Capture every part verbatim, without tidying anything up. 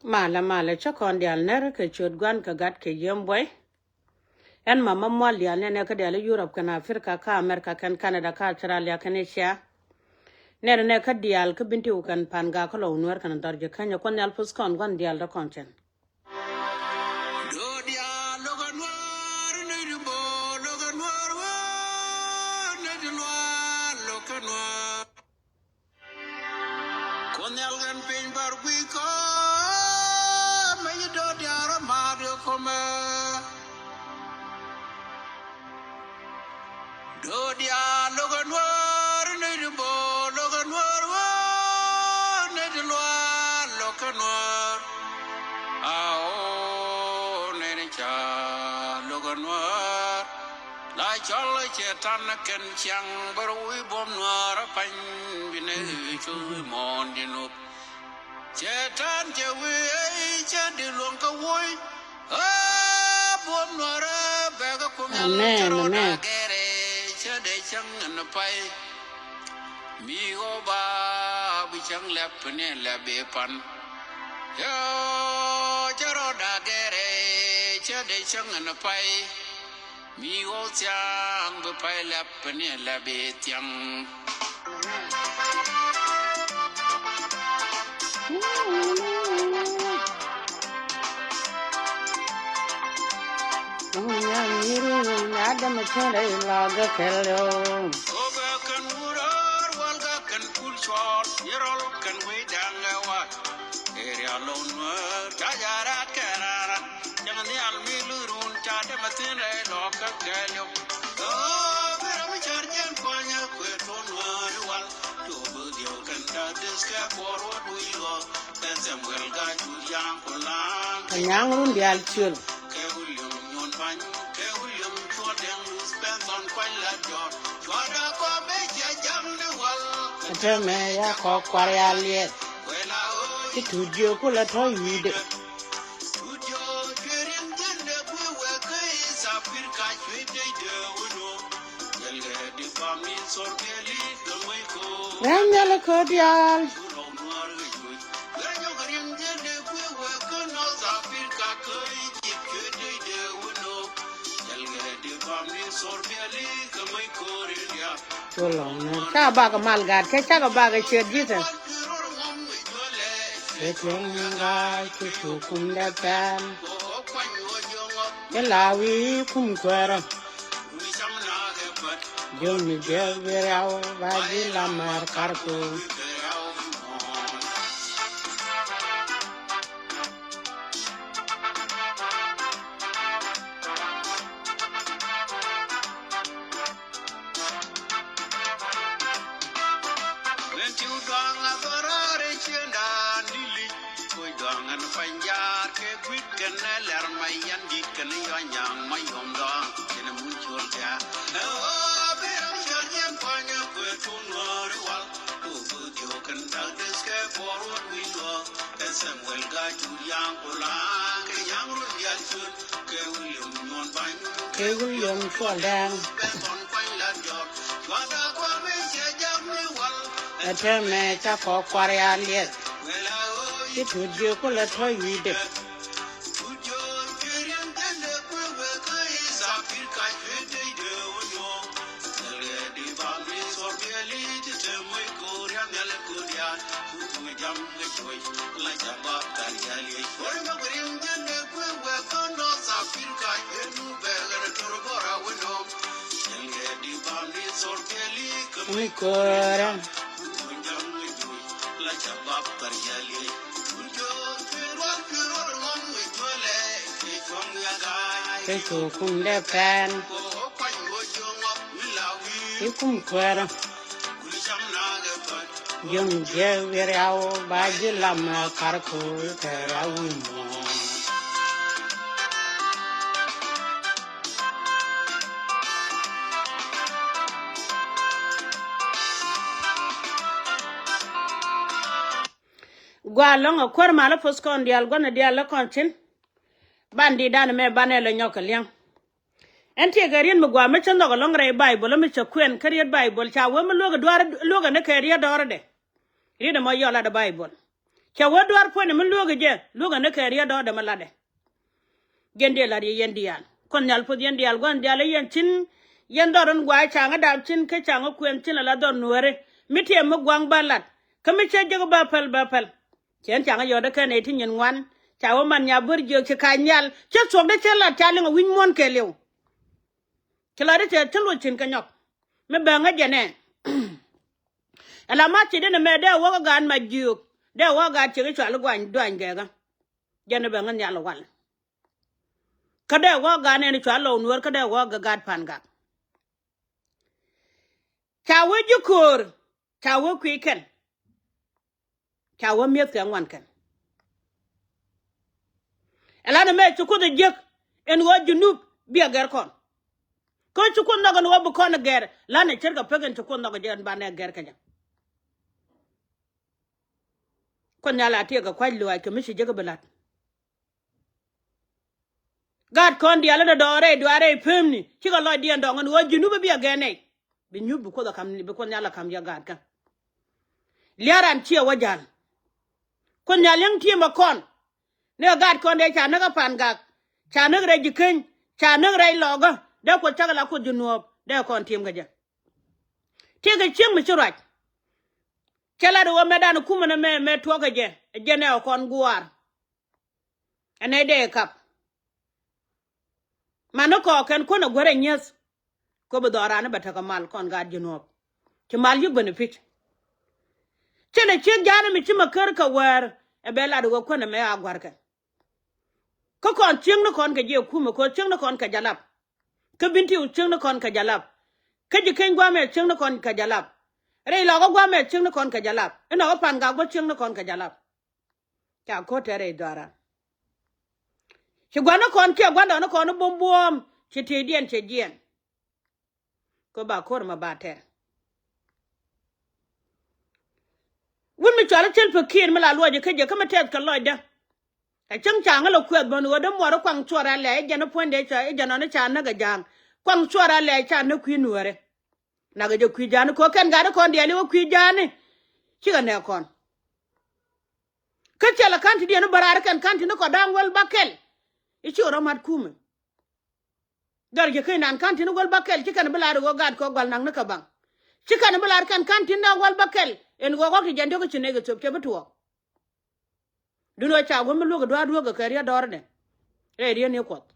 Malɛ, malɛ, cä kɔn diaal ner kɛ ciöt Gua̱n kɛ Gat kɛ Jiɛm Buɔy. Ɛn ma ma mual diaal nɛnɛ kä diaal i̱ Yurop kɛn Africa kä America kɛn Canada kä Australia kɛn Asia. Nɛnɛ nɛ kä diaal kä Bintiu kɛn Pangak kä Lɔw Nuɛr kɛn Dhɔr Jikäny, Kuoth Nhial puɔth kɔn Gua̱n diaal dee kɔn cɛn. Kuoth Nhial kɛn piny bar guic kɔ, meny do̱r diaal rɔ ma̱a̱t kɛ kɔmɛ. Do̱r diaal lo̱k ɛ nuäär, nɛy ti bo̱o̱r lo̱k ɛ nuäär, wee, nɛy ti luaar lo̱k ɛ nuäär. Ao, nɛy ti ca̱a̱r lo̱k ɛ nuäär. La cɔl Cɛytan kɛn ciaŋ bär wi̱i̱ buɔ̱m nuäär ɛ pa̱ny bi nɛy cu wi̱i̱ muɔ̱ɔ̱n di nuɔ̱k. Cɛytan cɛ wi̱i̱ ey cɛ di luɔ̱ŋ kä wuɔ̱c. Aa, buɔ̱m nuäärä bɛ kä kum yal. Amen, cɛ rɔ amen. Da̱a̱ gɛrɛ cɛ dee cäŋ ɛn pay. Mi ɣɔw ba bi cäŋ lɛp ni lɛp bi pan. Yoo, cɛ rɔ da̱a̱ gɛrɛ cɛ dee cäŋ ɛn pay. Mi ɣɔw thia̱a̱ŋ bi pay lɛp ni lɛp bi thia̱a̱ŋ. Ŋuan yiri ŋuan adɛ mɛ cun rɛy lɔgɛ kɛl yo. Kobɛ kɛn wur rɔɔr walgɛ kɛn kul cuɔl yɛ rɔl kɛn wi̱i̱ da̱ŋ ɛ wat. Area lon wä tajarat kɛn rara. Cäŋ nhial mi lurun ca dämɛ thin rɛy lɔkä kɛɛliw. Ɣöö bi ram cär jiɛn kuanyä kuɛ tuɔn wääri wal. Tuɔk bi dhiɛw kɛn dak deth kɛ kuɔr wä dui̱ luɔk. Kɛ Samuel Ga̱a̱c Wut Ya̱a̱ŋ ku la̱a̱ŋ. Kɛ Nyaŋ Run Diaal Ciöl. Kɛ William Nyuɔn Bany, kɛ William Cuɔl Dɛŋ Luth Benson Kuany Lat Jɔr. Cuɔda kɔ bɛ jiɛ jaŋ ni wal. Kɛ tɛmɛ ya kɔ kuar ya liɛth. Kuɛ la ɣöö ci tuut jiök ku la tɔ̱ wi̱i̱dɛ. Ram nyal kodial. Ca bakɛ mal gaat kɛ cakɛ bakɛ ciöt Jesus. Kɛ tuɔ̱ŋ ŋa̱c kɛ cu kum dee pɛn. Kɛ la wi̱i̱ kum kuäärä. Jiökni jiäk bi riaw ba ji̱ la mär karku. Wen ti wut dɔaŋ a dhɔrɔr i̱ ciëndan di li̱c. Kuc dɔaŋ ɛn pa̱ny ja̱a̱r kɛ gui̱t kɛn ɛ lɛr ma yɛn di̱t kɛn yɔ nyaŋ ma yom dɔaŋ kɛn muc cuɔl ja̱a̱r. Ɛ ɣöö bi ram cɔl jiɛn pua̱nyä kuɛ tuɔ̱ŋ nuɔ̱ɔ̱ri wal. Ku bi dhiök kɛn tak deth kɛ puɔr wä wi̱i̱ luɔ̱ɔ̱k. Kɛ Samuel Ga̱a̱c Wut Ya̱a̱ŋ ku la̱a̱ŋ kɛ Nyaŋ Run Diaal Ciöl. Kɛ William Nyuɔn Bany. Kɛ William Cuɔl Dɛŋ. Kɛ Thɔn Kuany Lat Jɔr. Cuada kɔ mi cɛ jam ni wal. Ɛ tɛmɛ ca kɔ kuar ya liɛth. Wɛla ɣöö ci tuut jiök ku la tɔ̱ wi̱i̱dɛ. Tuut jiök cuɛ riɛn jɛn dee kui̱ wee kä East Africa cuɛ dee dee wä nyuɔ̱ɔ̱ŋ. Thilɛ di ba mi sɔr biɛli ti te muec ko̱o̱r ya mial ko̱o̱r ya. Ku tuut jam kɛ cuɔ̱c la ca bap thar ya liec. Wä nyɔk riɛn jɛn dee kui̱ wee kä North Africa cuɛ nu bɛl rɛ tor bɔra wä nɔm. Thilɛ di ba mi sɔr biɛli kɛ muec ko̱o̱r ya. Kɛ cu kum dee pɛn. I̱ kum kuɛɛrä. Jiökni jiäk bi riaw ba ji̱ lam kar ku kɛ riaw wi̱i̱ muɔ̱ɔ̱n. Gua lɔŋ a kuäär mal a poth kɔn diaal gua̱n a diaal la kɔn cin. Ban di dan mɛ ban ɛ la nyɔk kɛ liɛŋ. Ɛn tiɛ kɛ riet mi gua mi cä nhɔk a lɔŋ rɛy Baibol mi cä kuɛn kä riet Baibol ca wee mi luäk a duaar luäk a ni kɛ riet dɔɔr a dɛ. Riet a mɔ yɔl a dɛ Baibol. Cɛ wee duaar puɔ̱nydɛ mi lueek jɛ, lueek ni kɛ riet dɔ̱ɔ̱dɛ mi latdɛ. Jɛn dee lat yɛ yɛn diaal. Kuoth Nhial puɔth yɛn diaal, gua̱n diaal i̱ yɛn cin, yɛn dhɔr in gua̱a̱ ca̱ŋ i̱ daap cin, kä ca̱ŋ i̱ kuɛn cin ala dhɔr nuääri. Mi tiɛm mi gua̱a̱ŋ ba lat, kä mi cä jek ba päl, ba päl. Cɛ ɛn ca̱ŋ i̱ yɔ̱t i̱ kɛn ɛ ti nyin ŋuan, ca wä man nya bär jiök ci ka̱c nhial, cä thuɔ̱kdä cä lat ca liŋ ɛ wi̱c muɔ̱ɔ̱n kɛɛliw. Ci lat i̱ cɛ cä luɔc cin kɛ nyɔk. Mi bääŋä jɛn ɛ. Ɛla ma ci den ɛmɛ dee wä kä gaat ma jiök, dee wä kä gaat ciek i̱ cual i̱ guany duany gɛɛkä. Jɛn ɛ bääŋä nhial i̱ wal. Kä dee wä kä gaat nɛn i̱ cual lɔw nuäär, kä dee wä kä gaat Pan Gak. Ca wee ji̱ köör, ca wee kui̱ kɛn, ca wee mi̱eth kɛ ŋuan kɛn. Ɛlan ɛmɛ ci Kuoth ɛ jiäk ɛn ɣöö Junub bi ɛ gɛr kɔn. Kä ci Kuoth nhɔk ɛn ɣöö bi kɔn ɛ gɛr, lan ɛ ce̱tkɛ pek ɛn ci Kuoth nhɔk ɛ jɛ ɛn banɛ ɛ gɛr kɛ jɛ. Kuoth Nhial a tiɛɛk kɛ kua̱c luaac kɛ mi ci jek bi la̱t. Gaat kɔn diaal in dɔ̱dɔɔrɛ, duaarɛ, pemni, cikɛ lɔcdiɛn dɔ̱ŋ ɛn ɣöö Junub bi a gɛn nɛy. Bi nyup bi Kuoth a ka̱m, bi Kuoth Nhial a ka̱m yɛ gaatkä. Lia̱a̱ ran ciɛ wä ja̱l. Kuoth Nhial yäŋ ti̱em ɛ kɔn. Ni ɛ gaat kɔn dee ca näk ɛ Pan Gak, ca näk rɛy Ji̱ Keny, ca näk rɛy Lɔɔkä, dee Kuoth cak la Kuoth Junub, dee kɔn ti̱em kɛ jɛ. Tiɛkɛ cieŋ mi ci ruac. Cɛ lat ɣöö mɛtdan kumɛ ni mɛ, mɛ tuɔɔkɛ jɛ, ɛ jɛn ɛ kɔn gua̱a̱r. Ɛn nɛy dee kap. Mani kɔɔk kɛn kuän ɛ guäär ɛ nyieth. Kop bi dhɔran i̱ bɛ tekɛ mal kɔn gaat Junub. Ci mal yi̱k benefit. Cɛn ɛ ciek ja̱a̱n mi ci mɛ ker kɛ wäär ɛ bɛ lat ɣöö kuän ɛmɛ a gua̱rkɛ. Kä kɔn cieŋni kɔn kɛ jiɛ kumɛ, kɛ cieŋni kɔn kɛ jalap. Kä Bentiu cieŋni kɔn kɛ jalap. Kä Ji̱ Keny guamɛ cieŋni kɔn kɛ jalap. Rɛy Lɔkä guamɛ cieŋni kɔn kɛ jalap. Inɔ kä Pan Gak bä cieŋni kɔn kɛ jalap. Ca ko̱r tɛr rɛy dhɔra. Ci gua̱n ni kɔn kiɛ gua̱ndɔɔŋ ni kɔn ni buɔ̱m buɔ̱ɔ̱m, ci tëëdiɛn cɛ jiɛn. Kɛ ba ko̱r ma ba tɛr. Wut mi cɔal i̱ Salva Kiir mi la luɔc ikä jɛ kä mi tɛth kɛ lɔcdä. Ɛ cäŋ ca ŋä lɛ kuɛth bä ni ɣöö dee muɔɔr i̱ kuaŋ cuɔr alɛ i̱ jɛn i̱ puɔ̱nydɛ ca i̱ jɛn ɔni ca näk ɛ ja̱a̱ŋ. Kuaŋ cuɔr alɛ ca näk kui̱ nuääri. Nak ɛ jɛ kui̱ ja̱a̱ni kɛ ɣöö kɛn gat i̱ kɔn diaal i̱ wä kui̱ ja̱a̱ni. Cikɛ nɛ kɔn. Kä cɛl ɛ ka̱n ti diɛn i̱ bä raar i̱ kɛn ka̱n ti ni kɔ da̱a̱ŋ wäl bäkɛl. I̱ cikɛ rɔ mat kumɛ. Dhɔr Ji̱ Keny nan ka̱n ti ni wäl bäkɛl ci kɛn bi la̱r i̱ ɣöö gat kɔ gua̱l naŋ ni kɛ baŋ. Ci kɛn bi la̱r kɛn ka̱n ti ni wäl bäkɛl ɛn ɣöö ɣɔ̱k ti jɛn diɔ̱k i̱ ci nɛy kɛ thöp cɛ bi tuɔɔk. Duundɛ ɣöö ca wä mi luäk i̱ dua̱a̱r duäk kɛ kɛ riet dɔɔr inɛ. Rɛy riet ni Kuɔth.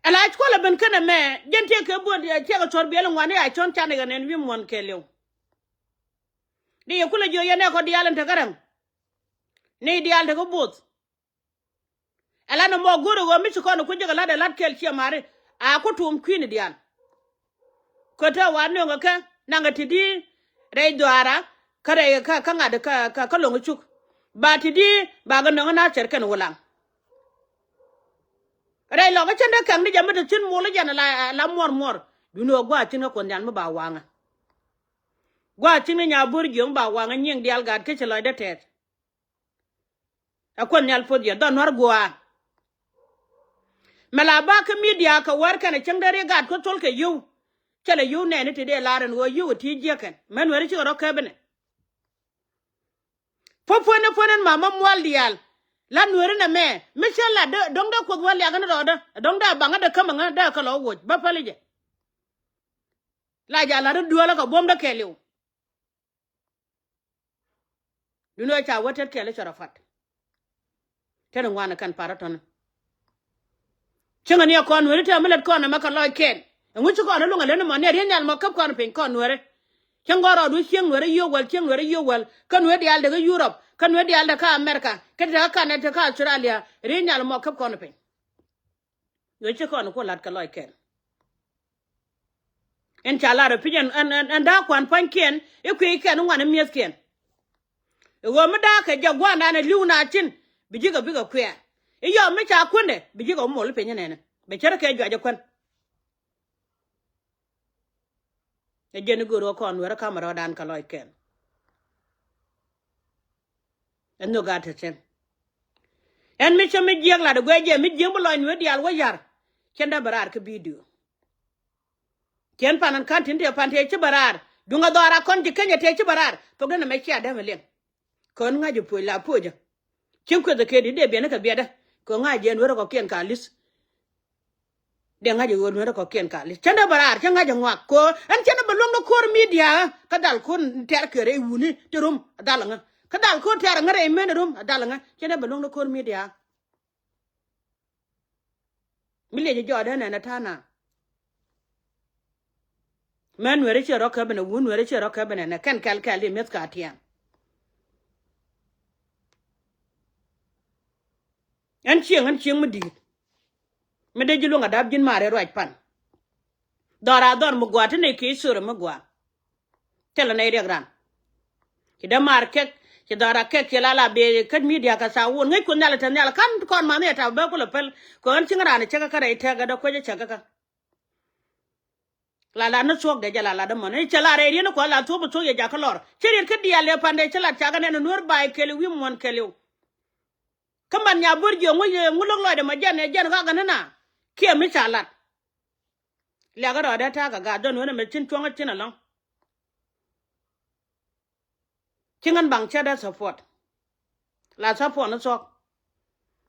Ɛ la cuɔl ɛ ben kɛn ɛmɛ jɛn tiɛɛk kɛ buɔ̱n tiɛɛk kɛ cuɔ̱r biɛl i̱ ŋuan i̱ a cɔ̱n can i̱ kɛ nɛn wi̱i̱ muɔ̱n kɛɛliw. Di yɛ kulɛ jiök yɛn ɛ kɔ diaal in te kä rɛŋ. Ni diaal te kä bo̱o̱th. Ɛ la nɔmɔ go̱o̱rɛ ɣöö mi ci kɔn ɛ kui̱ jek ɛ la̱t ɛ la̱t kɛl ciɛ mari a ku tuum kui̱ni diaal. Kä te wa nöŋɛ kɛ naŋɛ ti di rɛy dhuaara kä rɛy kä kä ŋa̱t kä kä kä lo̱ŋ cuk. Ba ti di ba kɛ nöŋɛ na cɛr kɛn wulaŋ. Rɛy lɔk kä cin te kɛŋ ni jɛ mi te cin mul i̱ jɛn la la muɔr muɔr. Duni ɣä gua̱a̱ cin kä kuɔn nhial mi ba waŋɛ. Gua̱a̱ cin kä nya bo̱r jiöŋ ba waŋɛ nyiŋ diaal gaat kä ci lɔcdä tɛth. Ɛ kuɔth nhial puɔth yɛ dhɔn nua̱r gua̱a̱. Mɛ la ba kä midia kɛ wär kɛnɛ cäŋ dee ri gaat kä thol kɛ yio̱w. Cɛ lɛ yio̱w nɛɛni ti dee lar ɛn ɣöö yio̱w ɛ ti jiäkɛn mɛ nuɛri cikɛ rɔ kɛpinɛ. Puɔ̱puɔ̱n ni puɔ̱n ɛn mamä mual diaal. La nuɛri nɛ mɛ mi cä la dɔ̱ŋ dee kuoth wä liak ɛn rɔɔdä dɔ̱ŋ dee a baŋä dee kämɛ ŋä dee kɛ lɔ woc bä päli jɛ. La ja la̱t i̱ duäälä kɛ buɔ̱mdä kɛɛliw. Duni ɣä ca wä tet kɛɛl i̱ cɔr a fat. Tet i̱ ŋuan ɛ kɛn parä tɔ̱nä. Cäŋɛ ni ɛ kɔn weri tɛm mi lät kɔn ɛmɛ kɛ lɔc kɛn. Ɛŋu ci kɔn i̱ luŋ ɛ lät ni mɔ ni ɛ riey nhial mɔ käp kɔn piny kɔn nueri. Cäŋ gɔr rɔɔdu cieŋ nueri yio̱w wäl cieŋ nueri yio̱w wäl kä nueri diaal dee kä Yurop kä nueri diaal dee kä Amerika kä dee kä Kanada kä Australia riey nhial mɔ käp kɔn piny. Ɣöö ci kɔn ku la̱t kɛ lɔckiɛn. Ɛn ca lar ɛ pi̱c ɛn ɛn ɛn da̱a̱ kua̱n pua̱nykiɛn i̱ kui̱kiɛn i̱ ŋuan i̱ mi̱ethkiɛn. Ɛ ɣöö mi da̱a̱ kɛ jɛ gua̱a̱rdan ɛ li̱w na cin bi ji̱ kɛ bikɛ kuɛɛr i̱ yɔm mi ca kuändɛ bi ji̱ kɛ mol i̱ piny inɛnɛ bɛ cärä kɛ juac ɛ kuän. Ɛ jɛn i̱ go̱o̱r ɣä kɔn nueerä ka̱mɛ rɔɔdan kɛ lɔckiɛn. Ɛn nhök a te thi̱n. Ɛn mi cä mi jiäk lat ɛ guɛc jɛ mi jiäk bi lɔc nueer diaal wä ya̱r. Cɛn dee bɛ raar kä bidio. Cɛn pan ɛn ka̱n ti̱n tëë pan tëë ci bɛ raar duŋ ɛ dhɔaar a kɔn ji̱ Kenya tëë ci bɛ raar thok den ɛmɛ cia dämɛ liŋ. Kɛ ɣän ŋa̱c ɛ puɔ̱c la puɔ̱cä. Cieŋ kueth ɛ kɛ di̱t dee biɛn kɛ biɛtdä. Kɛ ɣän ŋa̱c jɛ nueerä kɔ̱kiɛn ka li̱th. Dee ŋa̱c ɛ ɣöö nueerä kɔ̱kiɛn ka li̱th. Cä dee bä raar cä ŋa̱c ɛ ŋuak. Kɛ ɣöö ɛn cä dee bä luäŋ ni ko̱r midia. Kä dhal ko̱r tɛ̈r kɛ rɛy wuni ti rum a dhal ŋä. Kä dhal ko̱r tɛ̈r ŋä rɛy men rum a dhal ŋä. Cä dee bä luäŋ ni ko̱r midia. Mi liec jɔɔdɛ nɛnɛ ta̱a̱ na. Mɛ nuɛri ciɛ rɔ käbinɛ, wun nuɛri ciɛ rɔ käbinɛ nɛ kɛn kɛl kɛl di mi̱eth ka tiɛɛŋ. Ɛn cieŋ, ɛn cieŋ mi di̱i̱t. Mi dee ji̱ luäŋ a dap ji̱n maari ruac pan. Dhɔr a dhɔr mi gua̱a̱ ti ni ki̱i̱c thöri mi gua̱a̱. Thilɛ nɛy riɛk ran. Ci dee maar kɛk, ci dhɔra kɛk, ci la la bee kä midia kɛ thaak wun. Ŋäc kun nhial ɛ te nhial ka̱n kɔn ma ni ɛ tap bɛ kulɛ päl. Kɛ ɣän cieŋ ran ɛ cäkä kä rɛy tɛk ɛ dee kuec ɛ cäkä kä. La la ni thuɔ̱k dee jɛ la la dee mɔni cɛ la rɛy riet ni kuɔ la thuɔ̱k bi thuɔ̱k yɛ jakä lɔr. Ci riet kä diaal ɛ pande ci lat cakɛ nɛn ɛ nuer bay kɛliw wi̱i̱ muɔ̱n kɛliw. Kä man nya bur jiɛ ŋuc ŋuc lo̱k lɔcdɛ ma jɛn ɛ jɛn ɣakɛ ni na. Kiɛ mi ca lat. Liakɛ rɔɔdɛ ta̱a̱ kɛ gaat dhɔn wen ɛmɛ cin cuɔ̱ŋä cin ɛlɔ̱ŋ. Ci ŋän baŋ cä dee support. La support ni thuɔ̱k.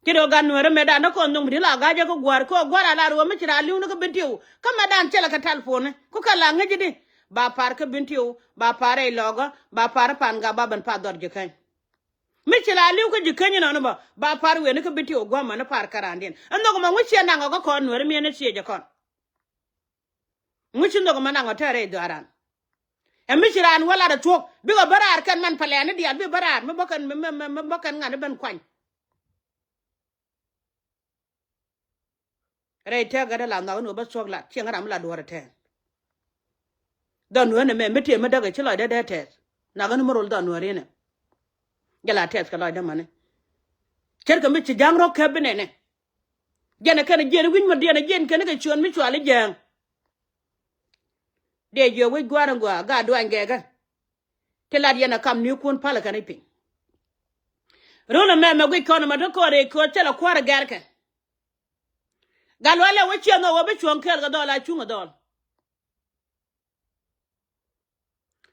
Ci dee gat nueeri mëëdan ni kɔn nhoŋ bi di la ga̱a̱cä kä gua̱a̱r kä gua̱a̱r a la ruɔ̱ mi ci raa li̱w ni kä bin tiw. Kä mëëdan cɛ lɛ kɛ telephone ni kä kɛ la ŋäc di. Ba pa̱a̱r kä bin tiw, ba pa̱a̱r rɛy lɔɔkä, ba pa̱a̱r pan gap ba ben pa̱a̱r dhɔr ji̱ käny. Mi ci la li̱w kä ji̱ käny inɔni bä, ba pa̱a̱r wen ni kä bin tiw gua̱a̱r män ni pa̱a̱r käraandiɛn. Ɛn nhök mɛ ŋuc ciɛ naŋ ɔ kä kɔn nueeri mi ɛn ni thiec ɛ kɔn. Ŋuc ci nhök mɛ naŋ ɔ tɛɛr rɛy dhɔaaran. Ɛ mi ci raan wä lat ɛ thuɔ̱k bikɛ bä raar kɛn man pɛlɛɛni diaal bi bä raar mi bä kɛn mi mi mi bä kɛn ŋa̱n i̱ ben kuany. Rɛy tɛk gɛt ɛ la nhɔk in kɛ bä thuɔ̱k lat cieŋ ram mi la duɔ̱ɔ̱r ɛ tɛɛr. Dhɔn nueeri nɛ mɛ mi tiee mi däk ɛ ci lɔcdɛ dee tɛɛth. Nak in mi rol dhɔn nueeri nɛ. Jɛ la tɛɛth kɛ lɔcdɛ mäni. Ce̱tkɛ mi ci ja̱ŋ rɔ̱ käp bi nɛnɛ. Jɛn ɛ kɛn ɛ jiɛn wi̱ny mɔ diɛn ɛ jiɛn kɛn kɛ ciöön mi cual i̱ jääŋ. Dee jiök wec gua̱a̱r in gɔaa gaat duany gɛɛkä. Ti lat yɛn ɛ kam ni kuɔn palä kɛn i̱ piny. Run ɛmɛ mɛ guic kɔn ɛmɛ ti kɔn rɛy kööt thilɛ kuäär ɛ gɛrkɛ. Gat lual lɛ wec ciɛ nhɔk wä bi cuɔ̱ŋ kɛɛl kɛ dhɔl a cuŋ ɛ dhɔl.